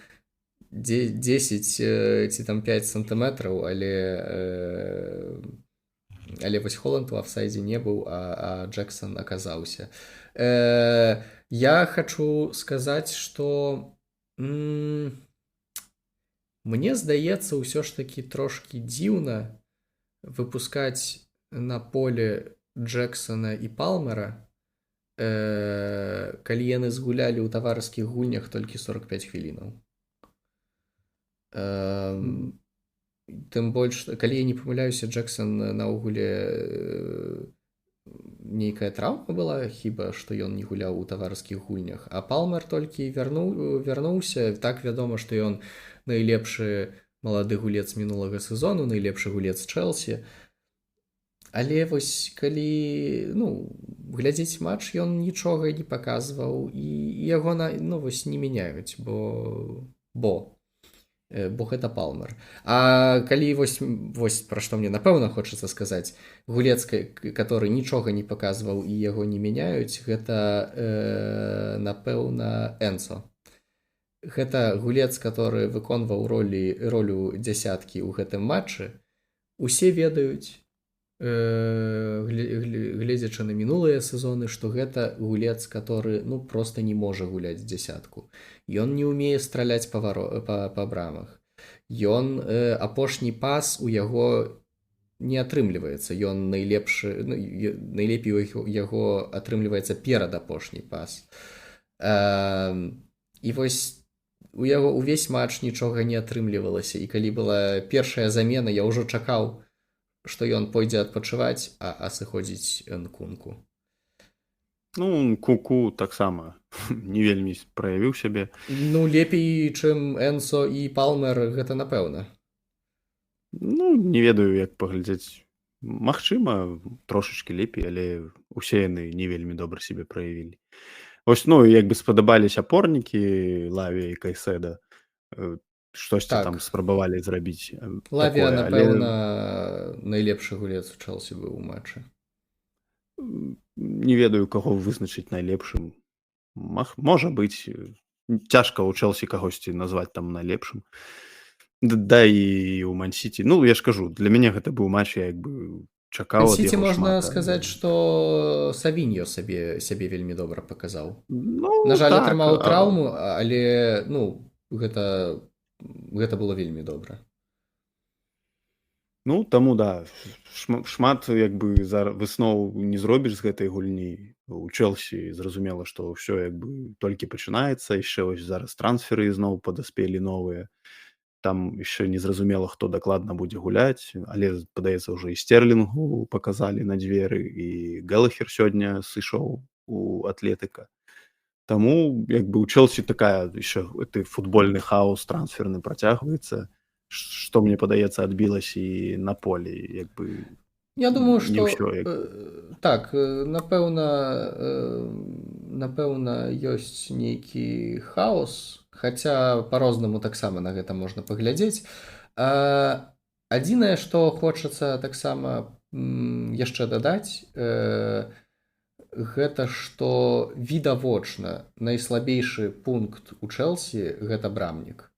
10 ці там 5 сантыметраў, але вось Холланд у афсайдзе не быў, а Джексон аказаўся. Я хачу сказаць, што, мне здаецца, ўсё ж такі трошкі дзіўна выпускаць на поле Джексона і Палмера, калі яны згулялі ў таварыскіх гульнях толькі 45 хвілінаў. Тым больш, калі я не памыляюся, Джексон наогуле Нейкая траўма была хіба, што ён не гуляў у таварыскіх гульнях, а Палмер толькі вярнуўся. Так, вядома, што ён найлепшы малады гулец мінулага сезону, найлепшы гулец Чэлсі. Але вось калі, ну, глядзець матч, ён нічога не паказваў, і яго ну, вось не мяняюць, бо гэта Палмер. А калі вось пра што мне, напэўна, хочацца сказаць, гулец, который нічога не паказваў і яго не мяняюць, гэта напэўна, Энсо. Гэта гулец, который выконваў ролю дзясяткі ў гэтым матчы. Усе ведаюць, гледзячы на мінулыя сезоны, што гэта гулец, который, ну, просто не можа гуляць дзясятку. Ён не ўмее страляць па брамах. Ён апошні пас у яго не атрымліваецца. Ён найлепшы, ну, найлепей у яго атрымліваецца перад апошні пас. І вось у яго ўвесь матч нічога не атрымлівалася, і калі была першая замена, я ўжо чакаў, што ён пойдзе адпачываць, а сыходзіць Нкунку. Ну, Куку таксама не вельмі праявіў сябе. Ну, лепей, чым Энсо і Палмер, гэта напэўна. Ну, не ведаю, як паглядзець. Магчыма, трошачкі лепей, але усе яны не вельмі добра сябе праявілі. Вось, ну, як бы спадабаліся апорнікі Лавія і Кайседа. Штосьці там спрабавалі зрабіць Лавія, такое, але напэўна, найлепшы гулец у Чэлсі быў у матчы. Не ведаю, каго вызначыць найлепшым. Можа быць, цяжка ў Чэлсі кагосьці назваць там найлепшым. Да і ў Ман-Сіці. Ну, я ж кажу, для мяне гэта быў матч, я як бы чакаў ад Сіці яго можна шмат, але сказаць, што Савіньо сябе вельмі добра паказаў. Ну, На жаль, так, атрымаў траўму, але, ну, гэта было вельмі добра. Ну, таму, да, шмат, як бы, высноў не зробіш з гэтай гульні. У Чэлсі зразумела, што ўсё як бы толькі пачынаецца, яшчэ вось зараз трансферы ізноў падаспелі новыя. Там яшчэ незразумела, хто дакладна будзе гуляць, але, падаецца, ўжо і Стэрлінгу паказалі на дзверы, і Гэлахер сёння сышоў у Атлетыка. Таму, як бы, у Чэлсі такая яшчэ гэты футбольны хаос трансферны працягваецца, што, мне падаецца, адбілася і на полі, як бы, Я думаю, не што, ўсё, як так, напэўна, ёсць нейкі хаос, хаця па-рознаму таксама на гэта можна паглядзець. Адзінае, што хочацца таксама яшчэ дадаць, гэта што відавочна найслабейшы пункт у Чэлсі гэта брамнік.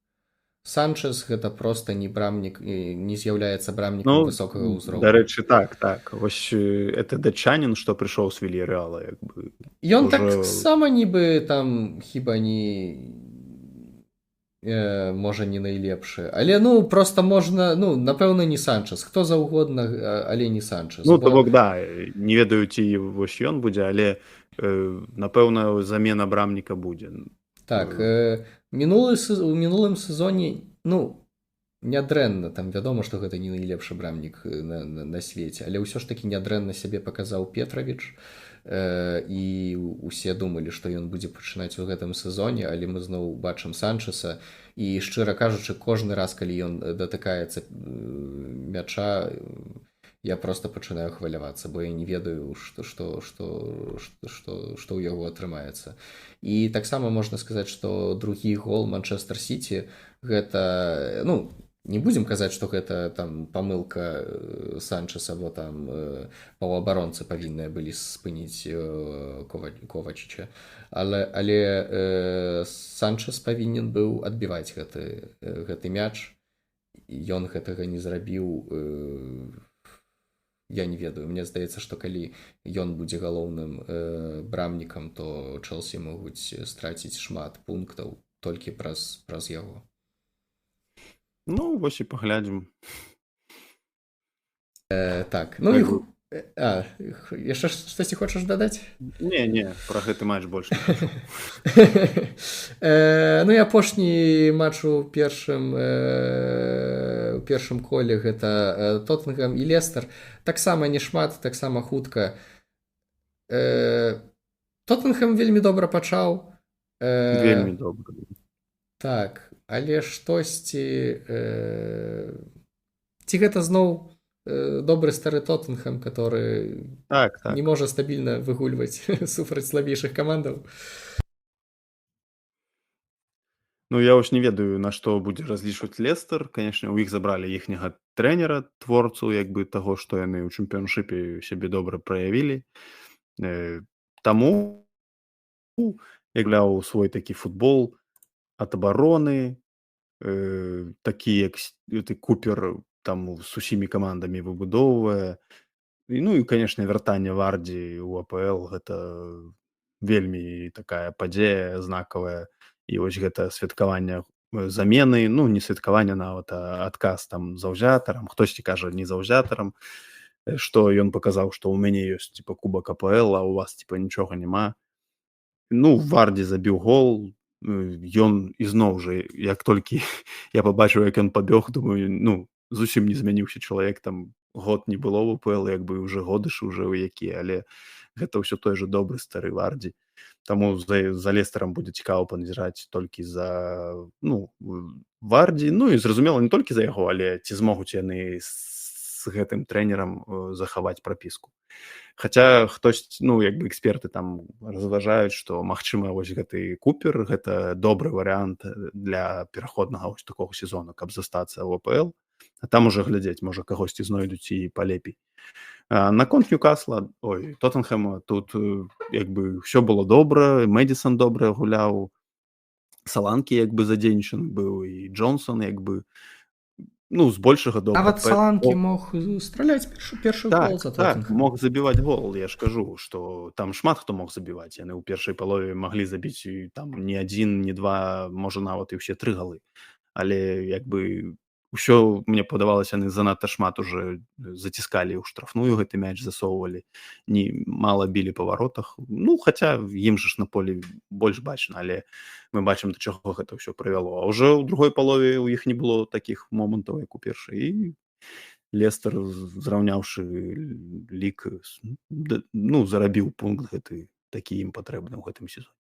Санчес гэта просто не брамнік, не з'яўляецца брамнікам Ну, высокага ўзроўню. Дарэчы, так. Вось, это датчанін, што прыйшоў з Вільярэала, як бы, Ён ужо таксама нібы там хіба не, можа, не найлепшы. Але, ну, просто можна, ну, напэўна, не Санчес. Хто заўгодна, але не Санчес. Ну, бо то бок, да, не ведаю, ці вось ён будзе, але, напэўна, замена брамніка будзе. Так, у мінулым сезоне, ну, нядрэнна, там вядома, што гэта не найлепшы брамнік на свеце, але ўсё ж такі нядрэнна сябе паказаў Петравіч, і усе думалі, што ён будзе пачынаць у гэтым сезоне, але мы зноў бачым Санчеса, і, шчыра кажучы, кожны раз, калі ён датыкаецца мяча, я просто пачынаю хвалявацца, бо я не ведаю, што ў яго атрымаецца. І таксама можна сказаць, што другі гол Манчестер Сіті гэта, ну, не будзем казаць, што гэта там памылка Санчеса, бо там паўабаронцы павінныя былі спыніць Ковачыча. Але Санчес павінен быў адбіваць гэты мяч. Ён гэтага не зрабіў. Я не ведаю, мне здаецца, што калі ён будзе галоўным брамнікам, то Чэлсі могуць страціць шмат пунктаў толькі праз яго. Ну, вось і паглядзім. Так, ну і Так. Яшчэ штосьці хочаш дадаць? Не, не, пра гэты матч больш не хачу. Ну і апошні матч у першым коле гэта Тоттенгам і Лестер. Таксама не шмат, таксама хутка. Тоттенхэм вельмі добра пачаў. Вельмі добра. Так, але штосьці ці гэта зноў добры стары Тоттенхэм, который так. не можа стабільна выгульваць супраць слабейшых камандаў. Ну, я ўж не ведаю, на што будзе разлічваць Лестер. Конечно, у іх забралі іхняга трэнера, творцу, як бы таго, што яны ў чэмпіяншыпе сябе добра праявілі. Таму я гуляў свой такі футбол ад абароны, такі, як гэты Купер там з усімі камандамі выбудоўвае. І, ну і, конечно, вяртанне Вардзі ў АПЛ гэта вельмі такая падзея знакавая. І вось гэта святкаванне замены, ну не святкаванне нават, а адказ там заўзятарам, хтосьці кажа не заўзятарам, што ён паказаў, што ў мяне ёсць типа кубак АПЛ, а у вас типа нічога няма. Ну, Вардзі забіў гол, ён ізноў жа, як толькі я пабачыў, як ён пабег, думаю, ну, зусім не змяніўся чалавек, там год не было ў АПЛ, як бы уже годы ж уже ў якія, але гэта ўсё той же добры стары Вардзі. Таму за Лестерам будзе цікава паназіраць толькі за, ну, Вардзі, ну і зразумела, не толькі за яго, але ці змогуць яны з гэтым трэнерам захаваць прапіску. Хаця хтось, ну, як бы эксперты там разважаюць, што магчыма вось гэты Купер гэта добры варыянт для пераходнага вось такога сезону, каб застацца ў АПЛ, а там уже глядзець, можа, кагосьці знойдуць і палепей. Наконт Ньюкасла, ой, Тоттенхэма, тут як бы ўсё было добра, Мэдисон добра гуляў, Саланкі як бы задзейнічаны быў, і Джонсон як бы, ну, збольшага добра. Нават Саланкі мог страляць першы так, гол за так, Тоттенхэм. Мог забіваць гол, я ж кажу, што там шмат хто мог забіваць. Яны ў першай палове маглі забіць і там не адзін, не два, можа, нават і ўсе тры галы. Але як бы ўсё, мне падавалася, яны занадта шмат уже заціскалі ў штрафную гэты мяч, засоўвалі, не мала білі па варотах. Ну, хаця ім жа ж на полі больш бачна, але мы бачым, да чаго гэта ўсё прывяло. А ўжо ў другой палове ў іх не было такіх момантаў, як у першай. І Лестер, зраўняўшы лік, ну, зарабіў пункт гэты, такі ім патрэбны ў гэтым сезоне.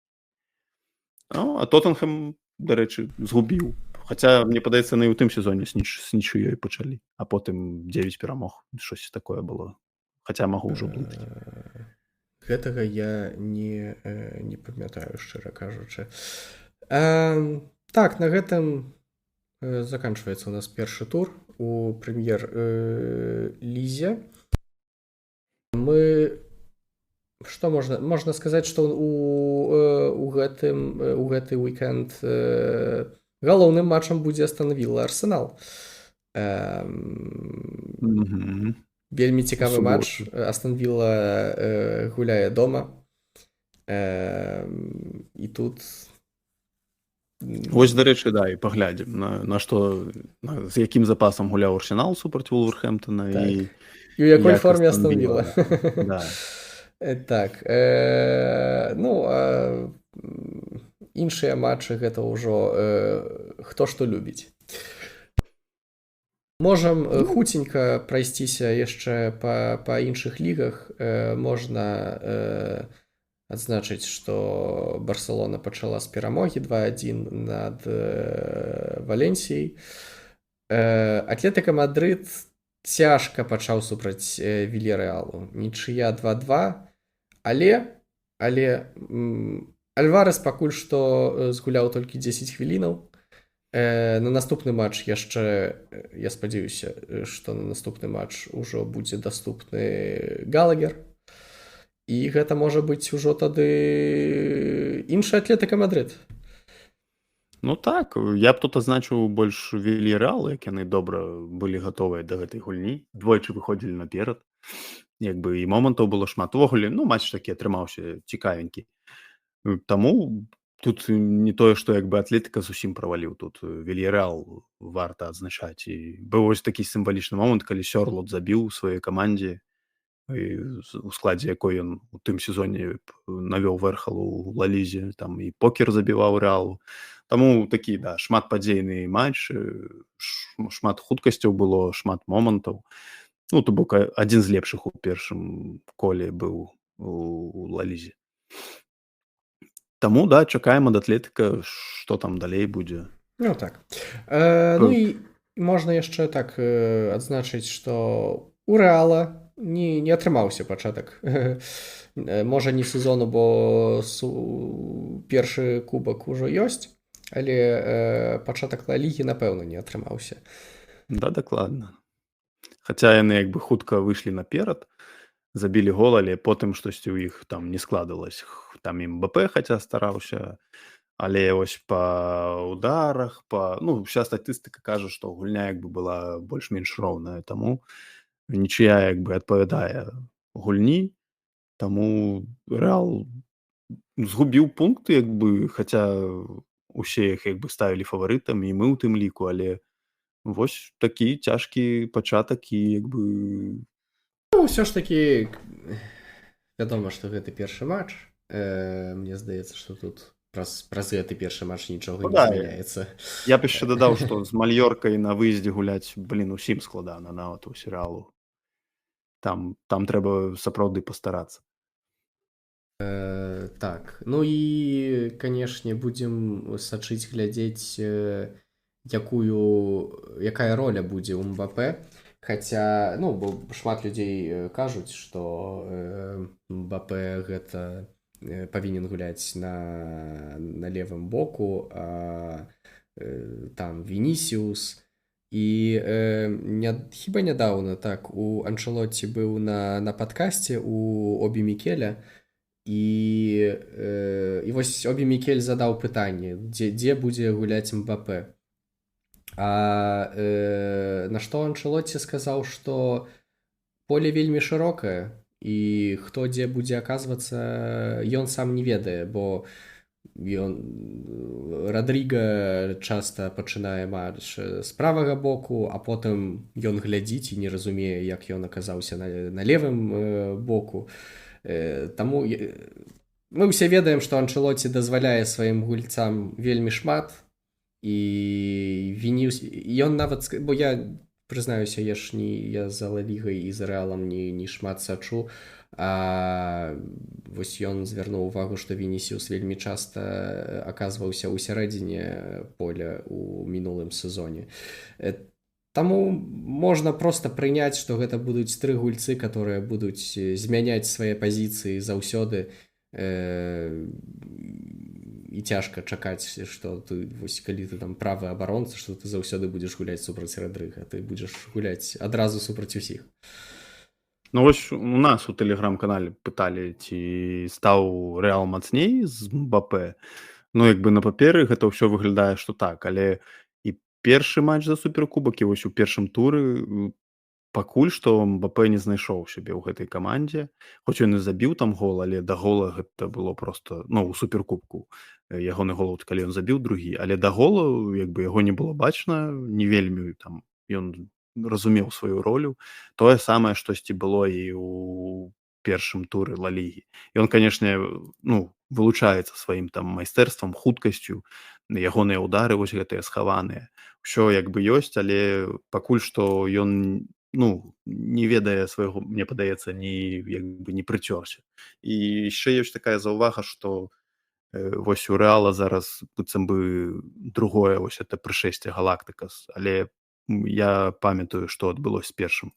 Ну, а Тоттенхэм, дарэчы, згубіў. Хаця, мне падаецца, яны ў тым сезоне з нічыёй пачалі, а потым 9 перамог. Штось такое было. Хаця магу ўжо блытаць. Гэтага я не памятаю, шчыра кажучы. Так, на гэтым заканчваецца у нас першы тур у прэм'ер-лізе. Мы... Што можна? Можна сказаць, што у гэты уікенд галоўным матчам будзе Астон Вілла Арсенал. Вельмі цікавы матч. Астон Вілла гуляе дома. І тут... Вось, дарэчы, да, і паглядзім, на што, з якім запасам гуляў Арсенал супраць Вулверхэмптона. Так. І ў якой форме Астон Вілла. Да. Так, ну, іншыя матчы гэта ўжо хто што любіць. Можам хуценька прайсціся яшчэ па іншых лігах. Можна адзначыць, што Барселона пачала з перамогі 2-1 над Валенсіяй. Атлетыка Мадрыд цяжка пачаў супраць Вільярэалу. Нічыя 2-2, але Альварес пакуль што згуляў толькі 10 хвілінаў. На наступны матч яшчэ, я спадзяюся, што на наступны матч ужо будзе даступны Галагер. І гэта можа быць ужо тады іншы Атлетыка Мадрыд. Ну так, я б тут адзначыў больш Вільярэал, як яны добра былі гатовыя да гэтай гульні. Двойчы выходзілі наперад. Як бы і момантаў было шмат. Увогуле, ну, матч такі атрымаўся цікавенькі. Таму тут не тое, што як бы Атлетыка зусім праваліў, тут Вільярэал варта адзначаць. І быў вось такі сімвалічны момант, калі Сёрлот забіў у сваёй камандзе, у складзе якой ён у тым сезоне навёў вэрхал у Ла Лізе, там і покер забіваў Рэалу. Таму такі, да, шматпадзейны матч, шмат хуткасцяў было, шмат момантаў. Ну, то бок адзін з лепшых у першым коле быў у Ла Лізе. Таму да, чакаем ад Атлетыка, што там далей будзе. Ну так. Ну і можна яшчэ так адзначыць, што у Рэала не атрымаўся пачатак. Можа, не сезону, бо першы кубак ужо ёсць, але пачатак Ла Лігі, напэўна, не атрымаўся. Да, дакладна. Хаця яны як бы хутка выйшлі наперад, забілі гол, але потым штосьці ў іх там не складывалось. Там МБП хаця стараўся, але вось па ударах, па, ну, вся статыстыка кажа, што гульня як бы была больш-менш роўная, таму нічыя як бы адпавядае гульні, таму Рэал згубіў пункты, як бы, хаця усе іх як бы ставілі фаварытам, і мы ў тым ліку, але вось такі цяжкі пачатак і як бы. Ну, ўсё ж такі вядома, што гэта першы матч. Мне здаецца, што тут праз гэты першы матч нічога Ну не да, змяняецца. Я б яшчэ дадаў, што з Мальёркай на выездзе гуляць, блин, усім складана, нават у Рэалу. Там трэба сапраўды пастарацца. Так, ну і, канешне, будзем сачыць, глядзець, якая роля будзе ў Мбапэ. Хаця, ну, бо шмат людзей кажуць, што Мбапэ гэта павінен гуляць на левым боку, а там Вінісіус. І не, хіба нядаўна так у Анчэлоці быў на падкасце у Обі Мікеля, і вось Обі Мікель задаў пытанне, дзе будзе гуляць Мбапэ. А на што Анчэлоці сказаў, што поле вельмі шырокае, і хто дзе будзе аказвацца, ён сам не ведае, бо ён Радрыга часта пачынае матч з правага боку, а потым ён глядзіць і не разумее, як ён аказаўся на левым боку. Таму мы ўсе ведаем, што Анчэлоці дазваляе сваім гульцам вельмі шмат, і Вініус, ён нават бо я прызнаюся, я ж не, я за Ла Лігай і за Рэалам не шмат сачу, а вось ён звярнуў увагу, што Вінісіус вельмі часта аказваўся ў сярэдзіне поля ў мінулым сезоне. Таму можна проста прыняць, што гэта будуць тры гульцы, которые будуць змяняць свае пазіцыі заўсёды, і цяжка чакаць, што ты вось, калі ты там правы абаронца, што ты заўсёды будзеш гуляць супраць Радрыга, ты будзеш гуляць адразу супраць усіх. Ну вось у нас у тэлеграм-канале пыталі, ці стаў Рэал мацней з Мбапэ. Ну, як бы на паперы гэта ўсё выглядае, што так, але і першы матч за суперкубак, і вось у першым туры пакуль што Мбапэ не знайшоў сябе ў гэтай камандзе. Хоць ён і забіў там гол, але да гола гэта было просто, ну, у суперкубку ягоны гол, калі ён забіў другі, але да голу як бы яго не было бачна, не вельмі там ён разумеў сваю ролю. Тое самае штосьці было і ў першым туры Ла Лігі. Ён, канешне, ну, вылучаецца сваім там майстэрствам, хуткасцю, ягоныя ўдары вось гэтыя схаваныя. Усё як бы ёсць, але пакуль што ён, ну, не ведае свайго, мне падаецца, не, як бы не прыцёрся. І яшчэ ёсць такая заўвага, што вось у Рэала зараз быццам бы другое вось это прышэсце Галактыкас, але я памятаю, што адбылось з першым.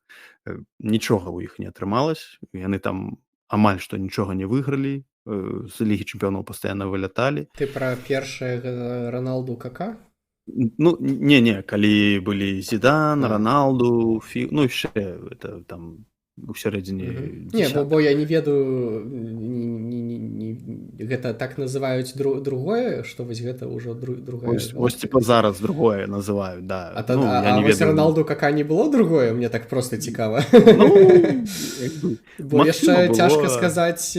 Нічога ў іх не атрымалось, яны там амаль што нічога не выйгралі, з Лігі чэмпіёнаў пастаянна выляталі. Ты пра першае Роналду, Кака? Ну, не, калі былі Зідан, Роналду, ну, яшчэ это там у сярэдзіне Не, бо я не ведаю, не, гэта так называюць другое, што вось гэта ўжо другая Вось, типа, зараз другое называюць, да. А, Ну, я не вось ведаю. Роналду, Кака не было другое, мне так просто цікава. Ну, як бы, Бо магчыма, яшчэ было. цяжка сказаць,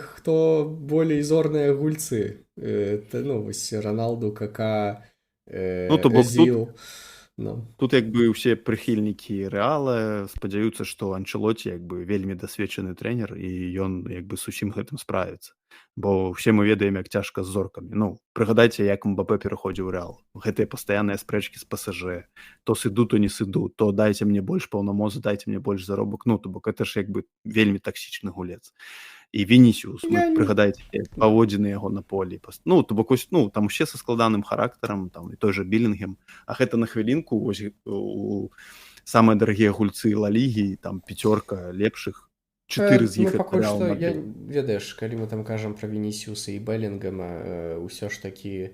хто болей зорныя гульцы. Ну, вось Роналду, Кака, Ну, то бок тут Эзіл. Ну. Тут як бы ўсе прыхільнікі Рэала спадзяюцца, што Анчэлоці як бы вельмі дасведчаны трэнер і ён як бы з усім гэтым справіцца. Бо ўсе мы ведаем, як цяжка з зоркамі. Ну, прыгадайце, як Мбапэ пераходзіў у Рэал. Гэтыя пастаянныя спрэчкі з ПСЖ: то сыду, то не сыду, то дайце мне больш паўнамоцтв, дайце мне больш заробак. Ну, то бок это ж як бы вельмі таксічны гулец. І Вінісіус, Я не- прыгадайце паводзіны яго на полі. Ну, то бок ось, ну, там усе са складаным характарам, там і той жа Белінгем. А гэта на хвілінку вось у самыя дарагія гульцы Ла Лігі, там пяцёрка лепшых, 4 з іх Ну, пакуль Рэал што я, Мадрид. ведаеш, калі мы там кажам пра Вінісіуса і Белінгема, ўсё ж такі,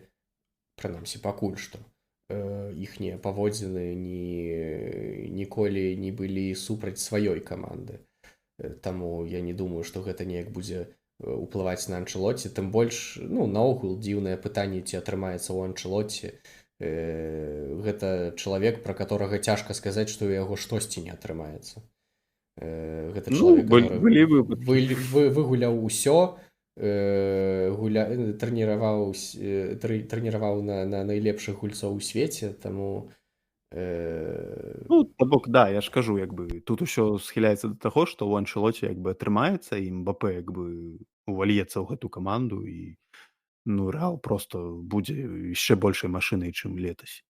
прынамсі пакуль што, іхнія паводзіны ніколі не былі супраць сваёй каманды. Таму я не думаю, што гэта неяк будзе уплываць на Анчэлоці, тым больш, ну, наогул дзіўнае пытанне, ці атрымаецца ў Анчэлоці. Гэта чалавек, пра которага цяжка сказаць, што ў яго штосьці не атрымаецца. Гэта Ну, чалавек, который былі выпадкі. Выгуляў усё, трэніраваў на найлепшых гульцоў у свеце, таму, Ну, то бок, да, я ж кажу, як бы, тут усё схіляецца да таго, што ў Анчэлоці як бы атрымаецца, і Мбапэ як бы увальецца ў гэту каманду, і, ну, Рэал просто будзе яшчэ большай машынай, чым летась.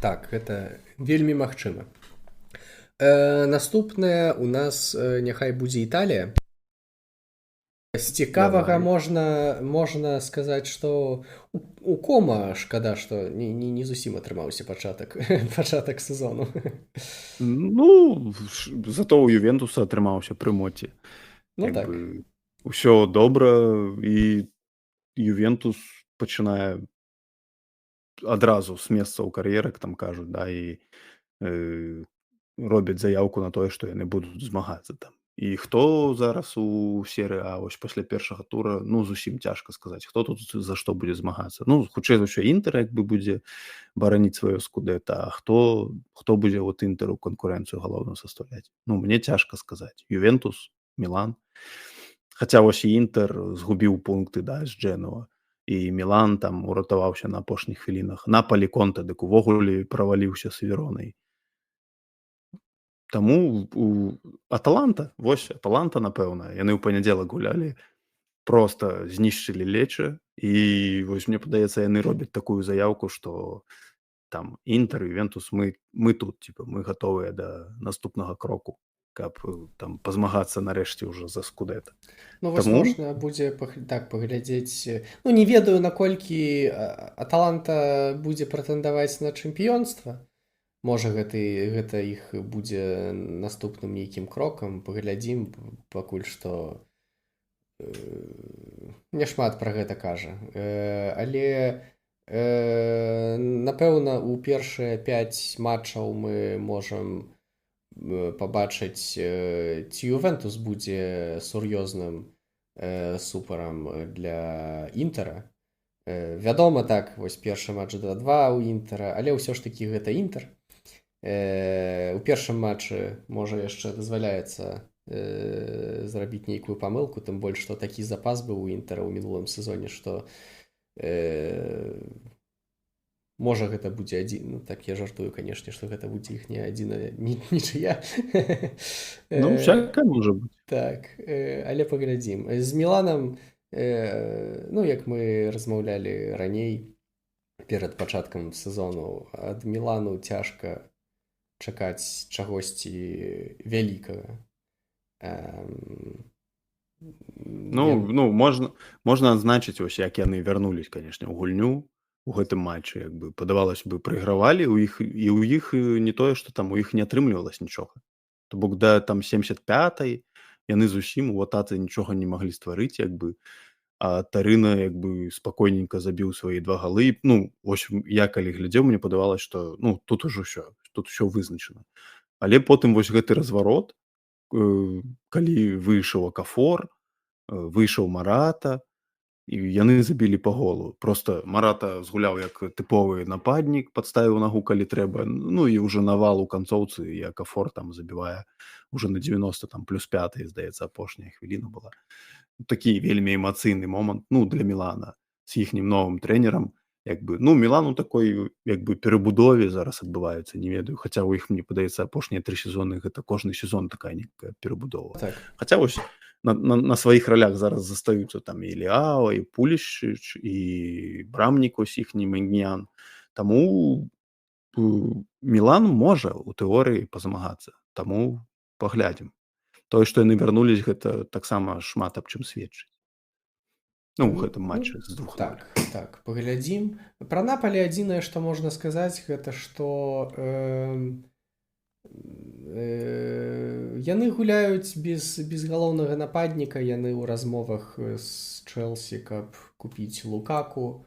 Так, гэта вельмі магчыма. Наступная у нас, няхай будзе Італія. З цікавага Давай. можна сказаць, што у Кома шкада, што не зусім атрымаўся пачатак сезону. Ну, зато ў Ювентуса атрымаўся пры Моце. Ну, Як так. бы, усё добра, і Ювентус пачынае адразу з месца ў кар'ерах, там кажуць, да, і робяць заяўку на тое, што яны будуць змагацца там. І хто зараз у серыі А вось пасля першага тура, ну, зусім цяжка сказаць, хто тут за што будзе змагацца. Ну, хутчэй за ўсё, Інтер як бы будзе бараніць сваё скудэта, а хто будзе вот Інтэру канкурэнцыю галоўную састаўляць? Ну, мне цяжка сказаць. Ювентус, Мілан. Хаця вось і Інтер згубіў пункты, да, з Джэнуа. І Мілан там уратаваўся на апошніх хвілінах. Напалі Конте дык увогуле праваліўся з Веронай. Таму у Аталанта, вось Аталанта, напэўна, яны ў панядзелак гулялі, проста знішчылі Лечэ, і вось мне падаецца, яны робяць такую заяўку, што там Інтер, Ювентус, мы тут, типа, мы гатовыя да наступнага кроку, каб там пазмагацца нарэшце ўжо за скудэта. Ну, вось Таму можна будзе так паглядзець. Ну, не ведаю, наколькі Аталанта будзе прэтэндаваць на чэмпіёнства. Можа, гэта іх будзе наступным нейкім крокам. Паглядзім, пакуль што, няшмат пра гэта кажа. Але, напэўна, у першыя 5 матчаў мы можам пабачыць, ці Ювентус будзе сур'ёзным супарам для Інтера. Вядома, так, вось першы матч 2-2 ў Інтера, але ўсё ж такі гэта Інтер. У першым матчы, можа, яшчэ дазваляецца зрабіць нейкую памылку, тым больш, што такі запас быў у Інтера ў мінулым сезоне, што, можа, гэта будзе адзін, ну, так я жартую, канешне, што гэта будзе іхняя адзіная нічыя. Ну, всякое можа быць. Так, але паглядзім. З Міланам, ну, як мы размаўлялі раней, перад пачаткам сезону, ад Мілану цяжка чакаць чагосьці вялікага. Можна адзначыць, вось, як яны вярнулись, канешне, ў гульню у гэтым матчы, як бы, падавалось бы, прайгравалі, у іх, і ў іх не тое, што там у іх не атрымлівалась нічога. То бок да там 75-й яны зусім у атацы нічога не маглі стварыць, як бы, а Тарына як бы спакойненька забіў свае 2 галы. Ну, вось я калі глядзеў, мне падавалось, што, ну, тут ужо ўсё, тут усё вызначана. Але потым вось гэты разварот, калі выйшаў Акафор, выйшаў Марата, і яны забілі па голу. Просто Марата згуляў як тыповы нападнік, падставіў нагу, калі трэба, ну і ўжо навал у канцоўцы, і Акафор там забівае уже на 90, там, плюс 5, здаецца, апошняя хвіліна была. Такі вельмі эмацыйны момант, ну, для Мілана з іхнім новым трэнерам. Як бы, ну, Мілан у такой, як бы, перабудове зараз адбываецца, не ведаю, хаця ў іх, мне падаецца, апошнія 3 сезоны гэта кожны сезон такая нейкая перабудова. Так. Хаця вось на сваіх ролях зараз застаюцца там і Леао, і Пулішыч, і брамнік ось іхні Маньян. Таму Мілан можа у тэорыі пазмагацца. Таму паглядзім. Тое, што яны вярнулись, гэта таксама шмат аб чым сведчыць. Ну, у гэтым матчы з двух. Так, паглядзім. Пра Напалі адзінае, што можна сказаць, гэта што яны гуляюць без галоўнага нападніка, яны ў размовах з Чэлсі, каб купіць Лукаку.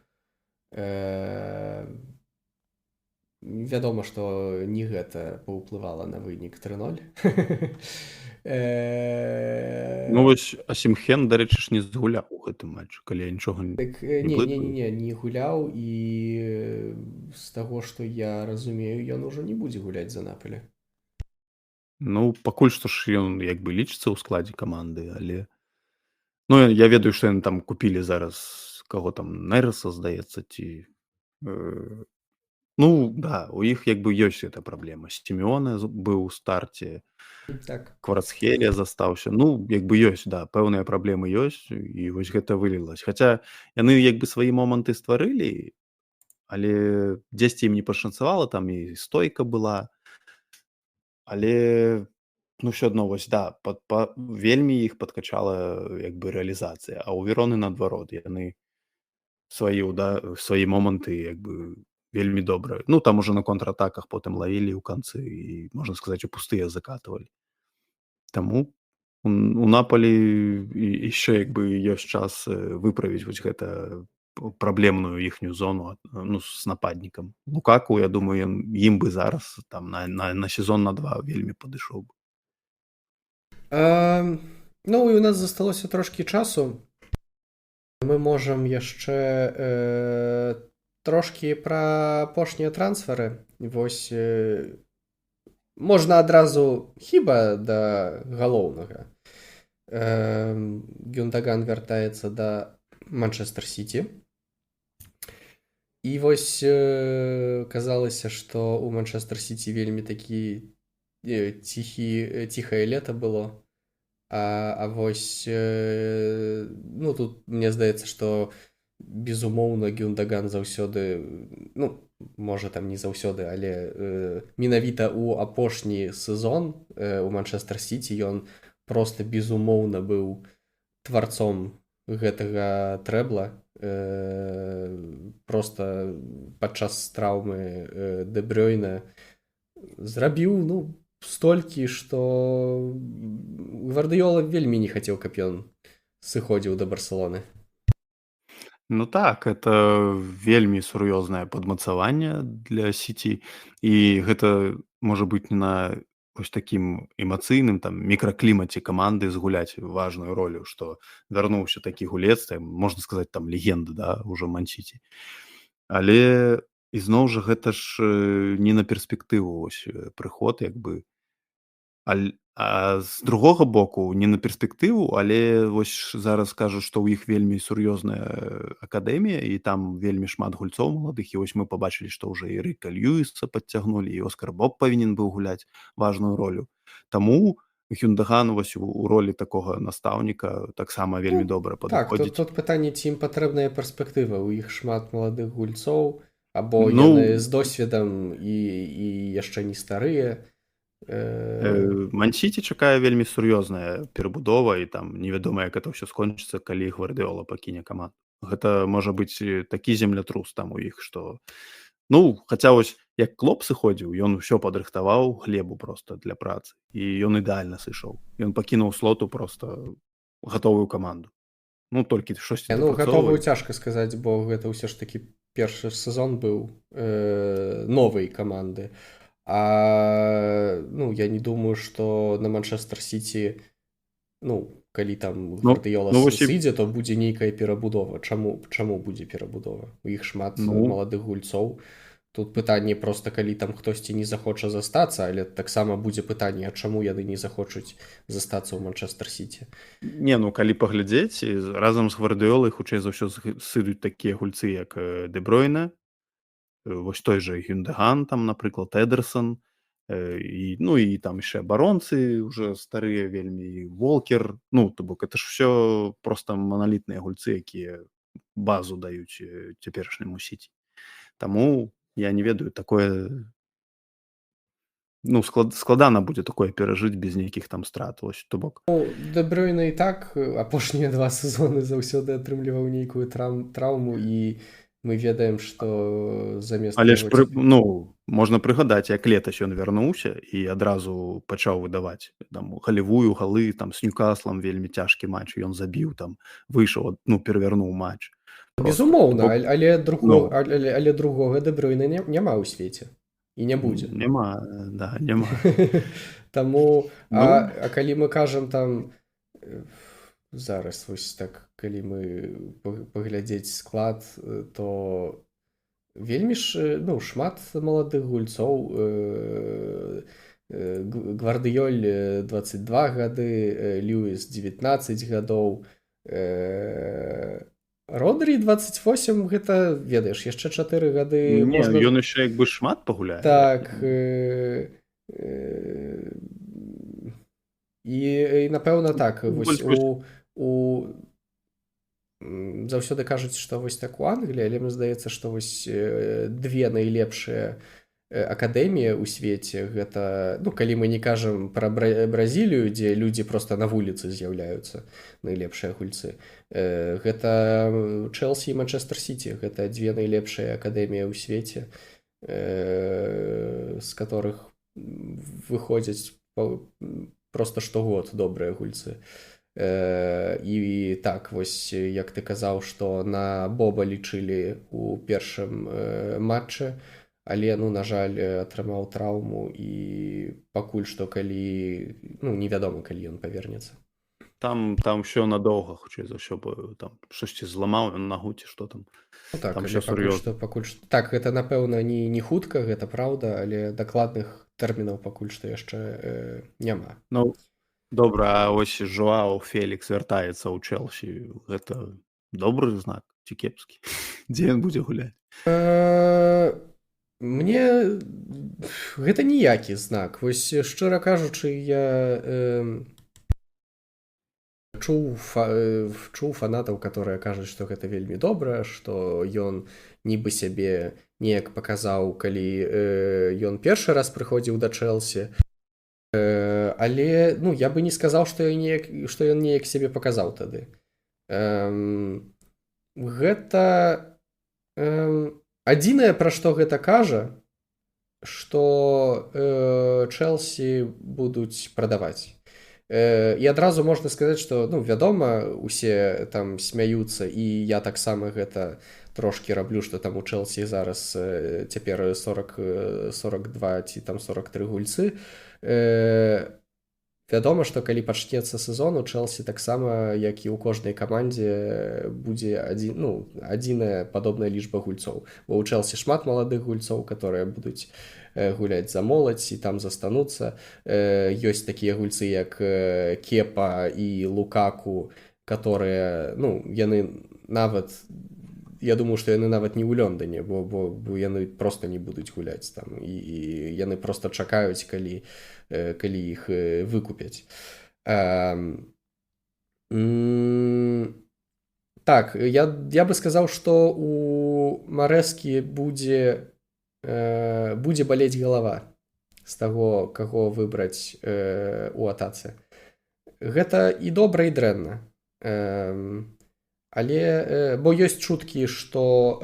Вядома, што не гэта паўплывала на вынік 3-0. Ну вось Асімхен, дарэчы ж, не згуляў у гэтым матчы, калі я нічога не Так, не не, не, блытаю. не гуляў, і з таго, што я разумею, ён ужо не будзе гуляць за Напалі. Ну, пакуль што ж ён як бы лічыцца ў складзе каманды, але, ну, я ведаю, што яны там купілі зараз каго там, Нереса, здаецца, ці ну да, у іх як бы ёсць эта праблема. Сімеоне быў у старце, Кварацхелія застаўся. Ну, як бы ёсць, да, пэўныя праблемы ёсць, і вось гэта вылілась. Хаця яны як бы свае моманты стварылі, але дзесьці ім не пашанцавала, там і стойка была. Але, ну, ўсё адно вось, да, вельмі іх падкачала як бы рэалізацыя, а ў Вероны наадварот, яны свае моманты як бы вельмі добра. Ну, там уже на контратаках потым лавілі ў канцы і, можна сказаць, у пустыя закатывалі. Таму у Напалі яшчэ як бы ёсць час выправіць вось гэта праблемную іхнюю зону, ну, з нападнікам. Лукаку, я думаю, ён ім бы зараз там на сезон, на два вельмі падышоў бы. Ну і у нас засталося трошкі часу. Мы можам яшчэ трошкі пра апошнія трансферы. Вось можна адразу хіба да галоўнага. Гюндаган вяртаецца да Манчестер Сіті. І вось казалася, што ў Манчестер Сіті вельмі такі ціхае лета было. А вось ну, тут мне здаецца, што безумоўна Гюндаган заўсёды, ну, можа, там не заўсёды, але менавіта ў апошні сезон у Манчестер Сіті ён просто безумоўна быў тварцом гэтага трэбла. Просто падчас траўмы Дэ Брёйна зрабіў, ну, столькі, што Гвардыёла вельмі не хацеў, каб ён сыходзіў да Барселоны. Ну так, это вельмі сур'ёзнае падмацаванне для Сіці, і гэта можа быць на вось такім эмацыйным там мікраклімаце каманды згуляць важную ролю, што вярнуўся такі гулец, там, можна сказаць, там легенда, да, ўжо Ман-Сіці. Але ізноў жа гэта ж не на перспектыву вось прыход як бы. А з другога боку, не на перспектыву, але вось зараз кажуць, што ў іх вельмі сур'ёзная акадэмія і там вельмі шмат гульцоў маладых, і вось мы пабачылі, што ўжо і Рыка Льюіса падцягнулі, і Оскар Боб павінен быў гуляць важную ролю. Таму Гюндаган вось у ролі такога настаўніка таксама вельмі Ну, добра так, падыходзіць. тут пытанне, ці ім патрэбная перспектыва. У іх шмат маладых гульцоў, або Ну, яны з досведам і яшчэ не старыя. Ман-Сіці чакае вельмі сур'ёзная перабудова, і там невядома, як это ўсё скончыцца, калі Гвардыёла пакіне каманду. Гэта можа быць такі землятрус там у іх, што, ну, хаця вось як Клоп сыходзіў, ён усё падрыхтаваў глебу просто для працы, і ён ідэальна сышоў. Ён пакінуў Слоту просто гатовую каманду. Ну, толькі штосьці Ну, гатовую дапрацоўваць. цяжка сказаць, бо гэта ўсё ж такі першы сезон быў новай каманды. А, ну, я не думаю, што на Манчестер Сіці, ну, калі там Ну, Гвардыёла ну, вось і сыдзе, то будзе нейкая перабудова. Чаму будзе перабудова? У іх шмат Ну. маладых гульцоў. Тут пытанне просто, калі там хтосьці не захоча застацца, але таксама будзе пытанне, а чаму яны не захочуць застацца ў Манчестер Сіці? Не, ну, калі паглядзець, разам з Гвардыёлай хутчэй за ўсё сыдуць такія гульцы, як Дэ Бройне, вось той жа Гюндаган там, напрыклад, Эдерсон. І, ну, і там яшчэ абаронцы уже старыя вельмі, Волкер, ну, то бок это ж всё просто маналітныя гульцы, якія базу даюць цяперашняму Сіці. Таму я не ведаю, такое, ну, складана будзе такое перажыць без нейкіх там страт, вось, то бок. Ну, Дэ Бруйне і так апошнія два сезоны заўсёды атрымліваў нейкую траўму, і мы ведаем, што замест Але ж яго ну, можна прыгадаць, як летась ён вярнуўся і адразу пачаў выдаваць там галевую, галы, там з Ньюкаслам вельмі цяжкі матч, ён забіў, там выйшаў, ну, перавярнуў матч. Просто. Безумоўна, Бо але Ну. але другога Дэ Бруйна няма ў свеце. І не будзе. Няма, да, няма. Таму, Ну. а калі мы кажам там, зараз вось так, калі мы паглядзець склад, то вельмі ж, ну, шмат маладых гульцоў, Гвардыёль, 22 гады, Льюіс 19 гадоў, Родрі 28, гэта, ведаеш, яшчэ 4 гады Не, можна ён яшчэ як бы шмат пагуляе. Так, і, напэўна, так, Ну, вось больш вось у заўсёды кажуць, што вось так у Англіі, але мне здаецца, што вось две найлепшыя акадэміі ў свеце, гэта, ну, калі мы не кажам пра Бразілію, дзе людзі проста на вуліцы з'яўляюцца, найлепшыя гульцы, гэта Чэлсі і Манчэстэр Сіці, гэта дзве найлепшыя акадэміі ў свеце, з которых выходзяць проста штогод добрыя гульцы. І так, вось, як ты казаў, што на Боба лічылі ў першым матчы, але, ну, на жаль, атрымаў траўму і пакуль што, калі, ну, невядома, калі ён павернецца. Там ўсё надоўга, хутчэй за ўсё, бо там штосьці зламаў ён нагу ці што там. Ну, так, Там але всё пакуль сур'ёзна. што, пакуль што, так, гэта, напэўна, не хутка, гэта праўда, але дакладных тэрмінаў пакуль што яшчэ няма. Ну, добра, а ось Жоао Фелікс вяртаецца ў Чэлсі, гэта добры знак ці кепскі? Дзе ён будзе гуляць? Мне гэта ніякі знак. Вось, шчыра кажучы, я чуў фанатаў, которые кажуць, што гэта вельмі добра, што ён нібы сябе неяк паказаў, калі ён першы раз прыходзіў да Чэлсі. Але, ну, я бы не сказаў, што ён неяк сябе паказаў тады. Гэта адзінае, пра што гэта кажа, што Чэлсі будуць прадаваць. І адразу можна сказаць, што, ну, вядома, усе там смяюцца, і я таксама гэта трошкі раблю, што там у Чэлсі зараз цяпер 42 ці там 43 гульцы. Вядома, што калі пачнецца сезон, у Чэлсі таксама, як і ў кожнай камандзе, будзе адзіная падобная лічба гульцоў. Бо ў Чэлсі шмат маладых гульцоў, которые будуць гуляць за моладзь і там застануцца. Ёсць такія гульцы, як Кепа і Лукаку, которые, ну, яны нават, я думаю, што яны нават не ў Лондоне, бо яны просто не будуць гуляць там, і яны просто чакаюць, калі іх выкупяць. Так, я бы сказаў, што у Марэскі будзе балець галава з таго, каго выбраць у атацы. Гэта і добра, і дрэнна. Але бо ёсць чуткі, што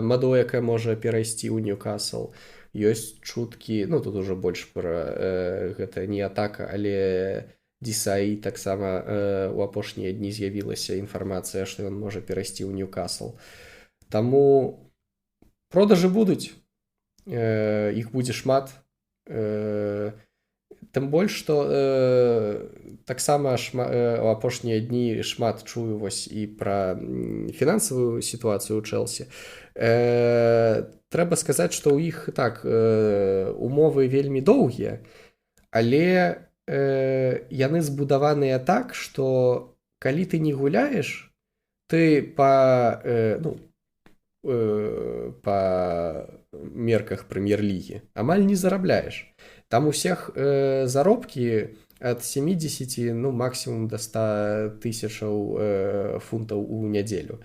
Мадуэка можа перайсці ў Ньюкасл. Ёсць чуткі, ну, тут ужо больш пра гэта не атака, але Дісаі таксама у апошнія дні з'явілася інфармацыя, што ён можа перайсці ў Ньюкасл. Таму продажы будуць, іх будзе шмат. Тым больш, што таксама у апошнія дні шмат чую вось і пра фінансавую сітуацыю ў Чэлсі. Трэба сказаць, што ў іх так умовы вельмі доўгія, але яны збудаваныя так, што калі ты не гуляеш, ты па мерках прэм'ер-лігі амаль не зарабляеш. Там усіх заробкі ад 70, ну, максимум до 100 тысячаў фунтаў у нядзелю.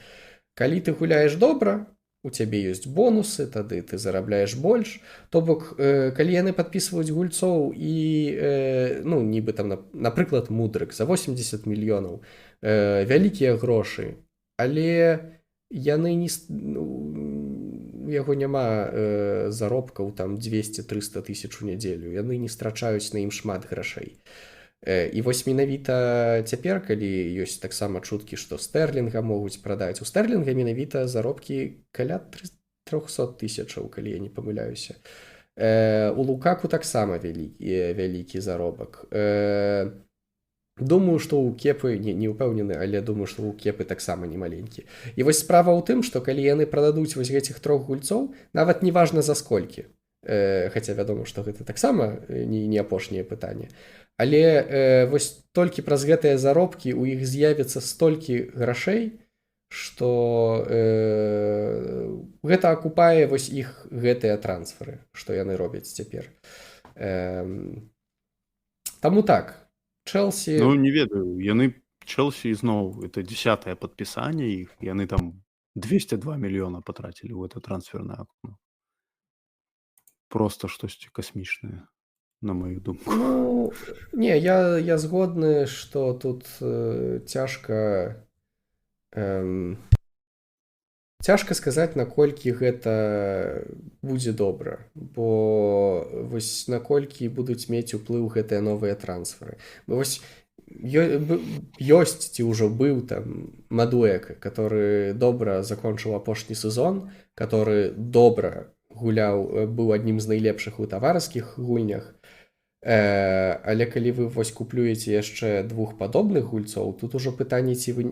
Калі ты гуляеш добра, у цябе ёсць бонусы, тады ты зарабляеш больш. То бок, калі яны падпісваюць гульцоў і ну, нібы там, напрыклад, Мудрык за 80 мільёнаў, вялікія грошы, але яны не, ну, у яго няма заробкаў там 200-300 тысяч у нядзелю, яны не страчаюць на ім шмат грашэй. І вось менавіта цяпер, калі ёсць таксама чуткі, што Стерлінга могуць прадаць, у Стерлінга менавіта заробкі каля 300 тысячаў, калі я не памыляюся. У Лукаку таксама вялікі заробак. Думаю, што ў Кепы, не ўпэўнены, але думаю, што ў Кепы таксама не маленькі. І вось справа ў тым, што калі яны прададуць вось гэтых трох гульцоў, нават неважна за сколькі, хаця вядома, што гэта таксама не апошняе пытанне, але вось толькі праз гэтыя заробкі у іх з'явіцца столькі грашэй, што гэта акупае вось іх гэтыя трансферы, што яны робяць цяпер. Таму так, Чэлсі. Ну, не ведаю, яны, Чэлсі, ізноў это 10-е падпісанне іх, яны там 202 мільёна потратили ў это трансферное окно. Просто штосьці касмічнае, на мою думку. Ну, не, я згодны, што тут цяжка сказаць, наколькі гэта будзе добра, бо вось наколькі будуць мець уплыў гэтыя новыя трансферы. Бо вось ёсць ці ўжо быў там Мадуэка, который добра закончыў апошні сезон, который добра гуляў, быў аднім з найлепшых у таварыскіх гульнях. Але калі вы вось куплюеце яшчэ двух падобных гульцоў, тут ужо пытанне, ці вы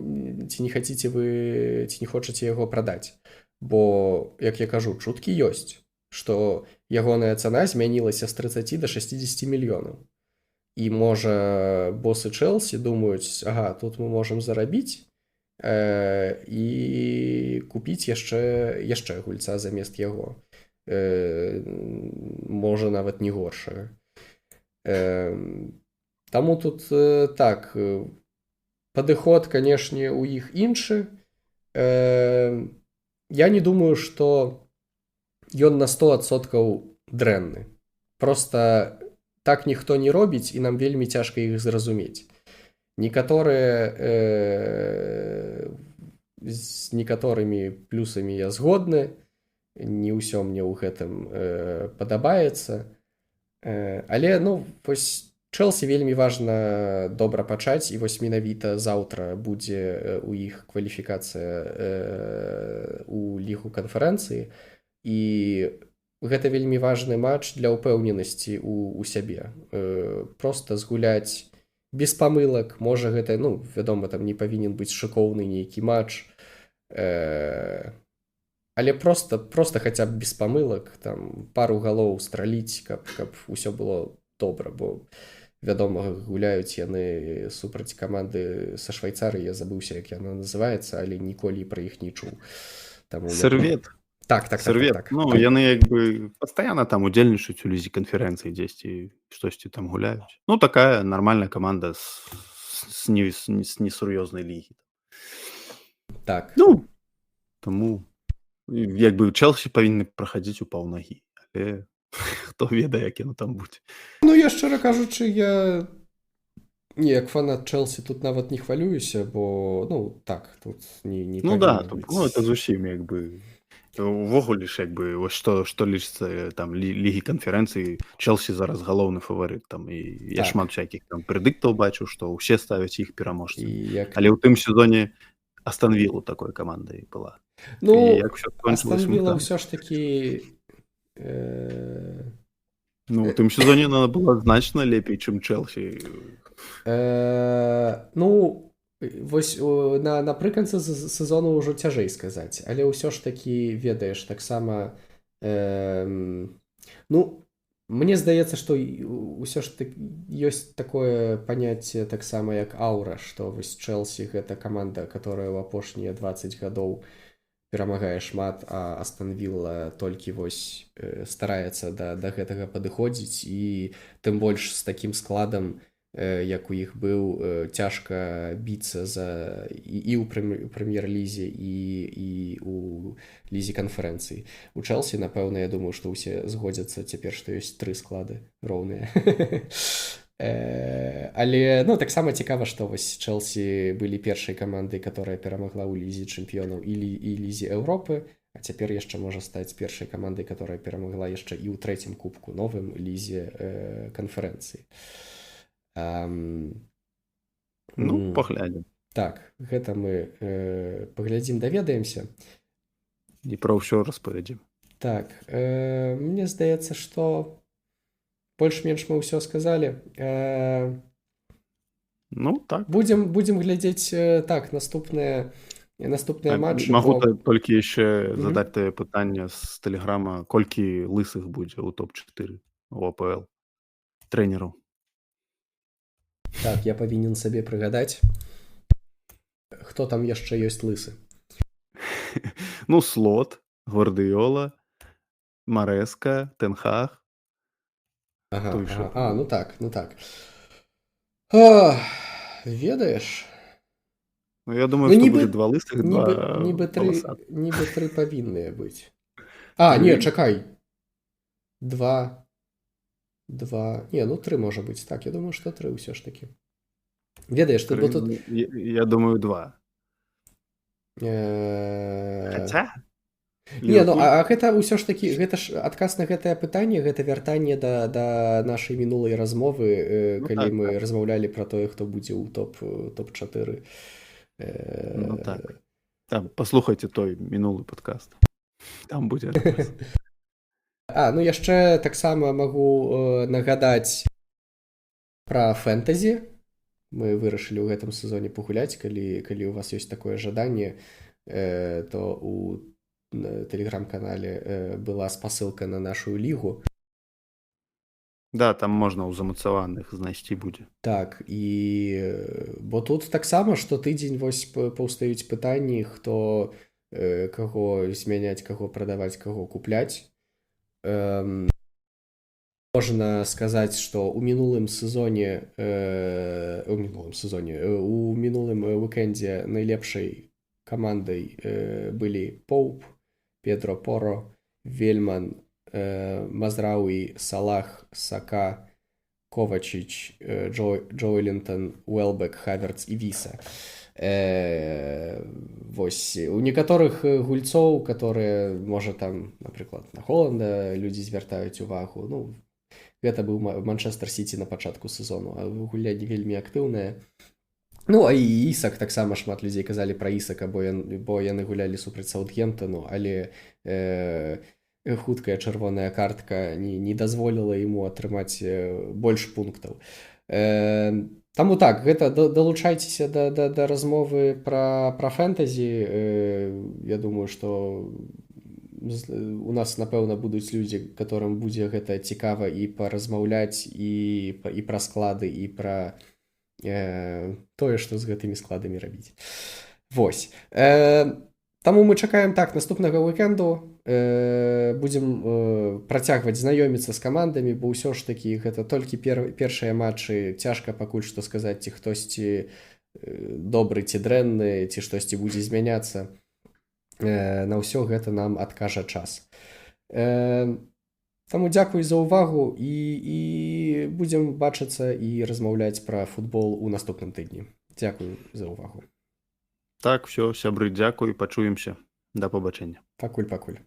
ці не хаціце вы ці не хочаце яго прадаць. Бо, як я кажу, чуткі ёсць, што ягоная цана змянілася з 30 до 60 мільёнаў. І можа, босы Чэлсі думаюць: ага, тут мы можам зарабіць і купіць яшчэ гульца замест яго. Можа, нават не горшага. Таму тут так, падыход, канешне, у іх іншы. Я не думаю, што ён на 100% дрэнны. Просто так ніхто не робіць, і нам вельмі цяжка іх зразумець. Некаторыя з некаторымі плюсамі я згодны, не ўсё мне ў гэтым падабаецца. Але, ну, вось Чэлсі вельмі важна добра пачаць, і вось менавіта заўтра будзе у іх кваліфікацыя у Лігу канферэнцыі, і гэта вельмі важны матч для ўпэўненасці у сябе. Просто згуляць без памылак, можа, гэта, ну, вядома, там не павінен быць шыкоўны нейкі матч, але просто хаця б без памылак, там пару галоў страліць, каб усё было добра, бо, вядома, гуляюць яны супраць каманды са Швайцары, я забыўся, як яна называецца, але ніколі пра іх не чуў. Таму Сервет. Так. Сервет. Так. Ну, так. Яны як бы пастаянна там удзельнічаюць у Лізе канферэнцыі, дзесьці штосьці там гуляюць. Ну, такая нармальная каманда з несур'ёзнай лігі. Так. Ну, таму як бы Чэлсі павінны прахадзіць у паўнагі, але хто ведае, як яно там будзе. Ну, я, шчыра кажучы, я не як фанат Чэлсі тут нават не хвалююся, бо, ну, так, тут не Ну да, павінна тут, быць. ну, это зусім як бы увогуле ж, як бы вось што лічыцца там Лігі канферэнцыі, Чэлсі зараз галоўны фаварыт там, і я шмат всякіх там прэдыктаў бачу, што ўсе ставяць іх пераможцам. І як Але ў тым сезоне Астон Вілла такой камандай была. Ну, І як усё скончылася, Астон мы Вілла там ўсё ж такі Ну, у тым сезоне она была значна лепей, чым Чэлсі. Ну, вось напрыканцы сезону ўжо цяжэй сказаць, але ўсё ж такі, ведаеш, таксама, ну, мне здаецца, што ўсё ж такі ёсць такое паняцце таксама, як аура, што вось Чэлсі гэта каманда, которая ў апошнія 20 гадоў перамагае шмат, а Астон Вілла толькі вось стараецца да гэтага падыходзіць, і тым больш з такім складам, як у іх быў, цяжка біцца за і ў прэм'ер-лізе, і у лізе канферэнцыі. У Чэлсі, напэўна, я думаю, што ўсе згодзяцца цяпер, што ёсць тры склады роўныя. Але, ну, таксама цікава, што вось Чэлсі былі першай камандай, которая перамагла ў лізе чэмпіёнаў і лізе Еўропы, а цяпер яшчэ можа стаць першай камандай, которая перамагла яшчэ і ў трэцім кубку, новым лізе канферэнцыі. Ну, паглядзім. Так, гэта мы паглядзім, даведаемся. І пра ўсё распавядзім. Так, мне здаецца, што больш-менш мы ўсё сказалі. Ну, так. Будзем глядзець, так, наступныя матчы. Магу толькі яшчэ задаць табе пытанне з тэлеграма, колькі лысых будзе ў топ-4 у АПЛ трэнераў? Так, я павінен сабе прыгадаць, хто там яшчэ ёсць лысы. Ну, Слот, Гвардыёла, Марэска, Тэн Хаг. Ага, ага, ну так, ну так. Ведаеш? Ну, я думаю, ну, што будзе два лысых, два нібы тры павінныя быць. А, не, чакай. Два. Не, ну тры можа быць. Так, я думаю, што тры ўсё ж такі. Ведаеш, тут... Бо тут... Я думаю, два. Хаця? Не, ну, а гэта ўсё ж такі, гэта ж адказ на гэтае пытанне, гэта вяртанне да нашай мінулай размовы, калі ну, так, мы так размаўлялі пра тое, хто будзе ў топ-4. Ну так. Там, паслухайце той мінулы падкаст. Там будзе адказ. А, ну яшчэ таксама магу нагадаць пра фэнтэзі. Мы вырашылі ў гэтым сезоне пагуляць, калі у вас ёсць такое жаданне, то у тэлеграм-канале была спасылка на нашу лігу. Да, там можна ў замацаваных знайсці будзе. Так, і бо тут таксама штотыдзень вось паўстаюць пытанні, хто каго змяняць, каго прадаваць, каго купляць. Можна сказаць, што ў мінулым сезоне у мінулым уікэндзе найлепшай камандай былі Поуп, Педро Поро, Вельман, Мазрауі, Салах, Сака, Ковачыч, Джоэлінтон, Уэлбек, Хаверц і Віса. Вось у некаторых гульцоў, которые, можа, там, напрыклад, на Холанда людзі звяртаюць увагу, ну, гэта быў Манчестер Сіці на пачатку сезону, а гульня не вельмі актыўная. Ну, а і Ісак, таксама шмат людзей казалі пра Ісака, бо яны гулялі супраць Саутгемптону, але хуткая чырвоная картка не дазволіла яму атрымаць больш пунктаў. Таму так, гэта далучайцеся да размовы пра фэнтэзі. Я думаю, што у нас, напэўна, будуць людзі, которым будзе гэта цікава і паразмаўляць, і пра склады, і пра тое, што з гэтымі складамі рабіць. Вось. Таму мы чакаем так наступнага уікенду, будзем працягваць знаёміцца з камандамі, бо ўсё ж такі гэта толькі першыя матчы, цяжка пакуль што сказаць, ці хтосьці добры, ці дрэнны, ці штосьці будзе змяняцца. На ўсё гэта нам адкажа час. Таму дзякуй за ўвагу і будзем бачыцца і размаўляць пра футбол у наступным тыдні. Дзякуй за ўвагу. Так, всё, сябры, дзякуй, пачуемся. Да пабачэння. Пакуль-пакуль.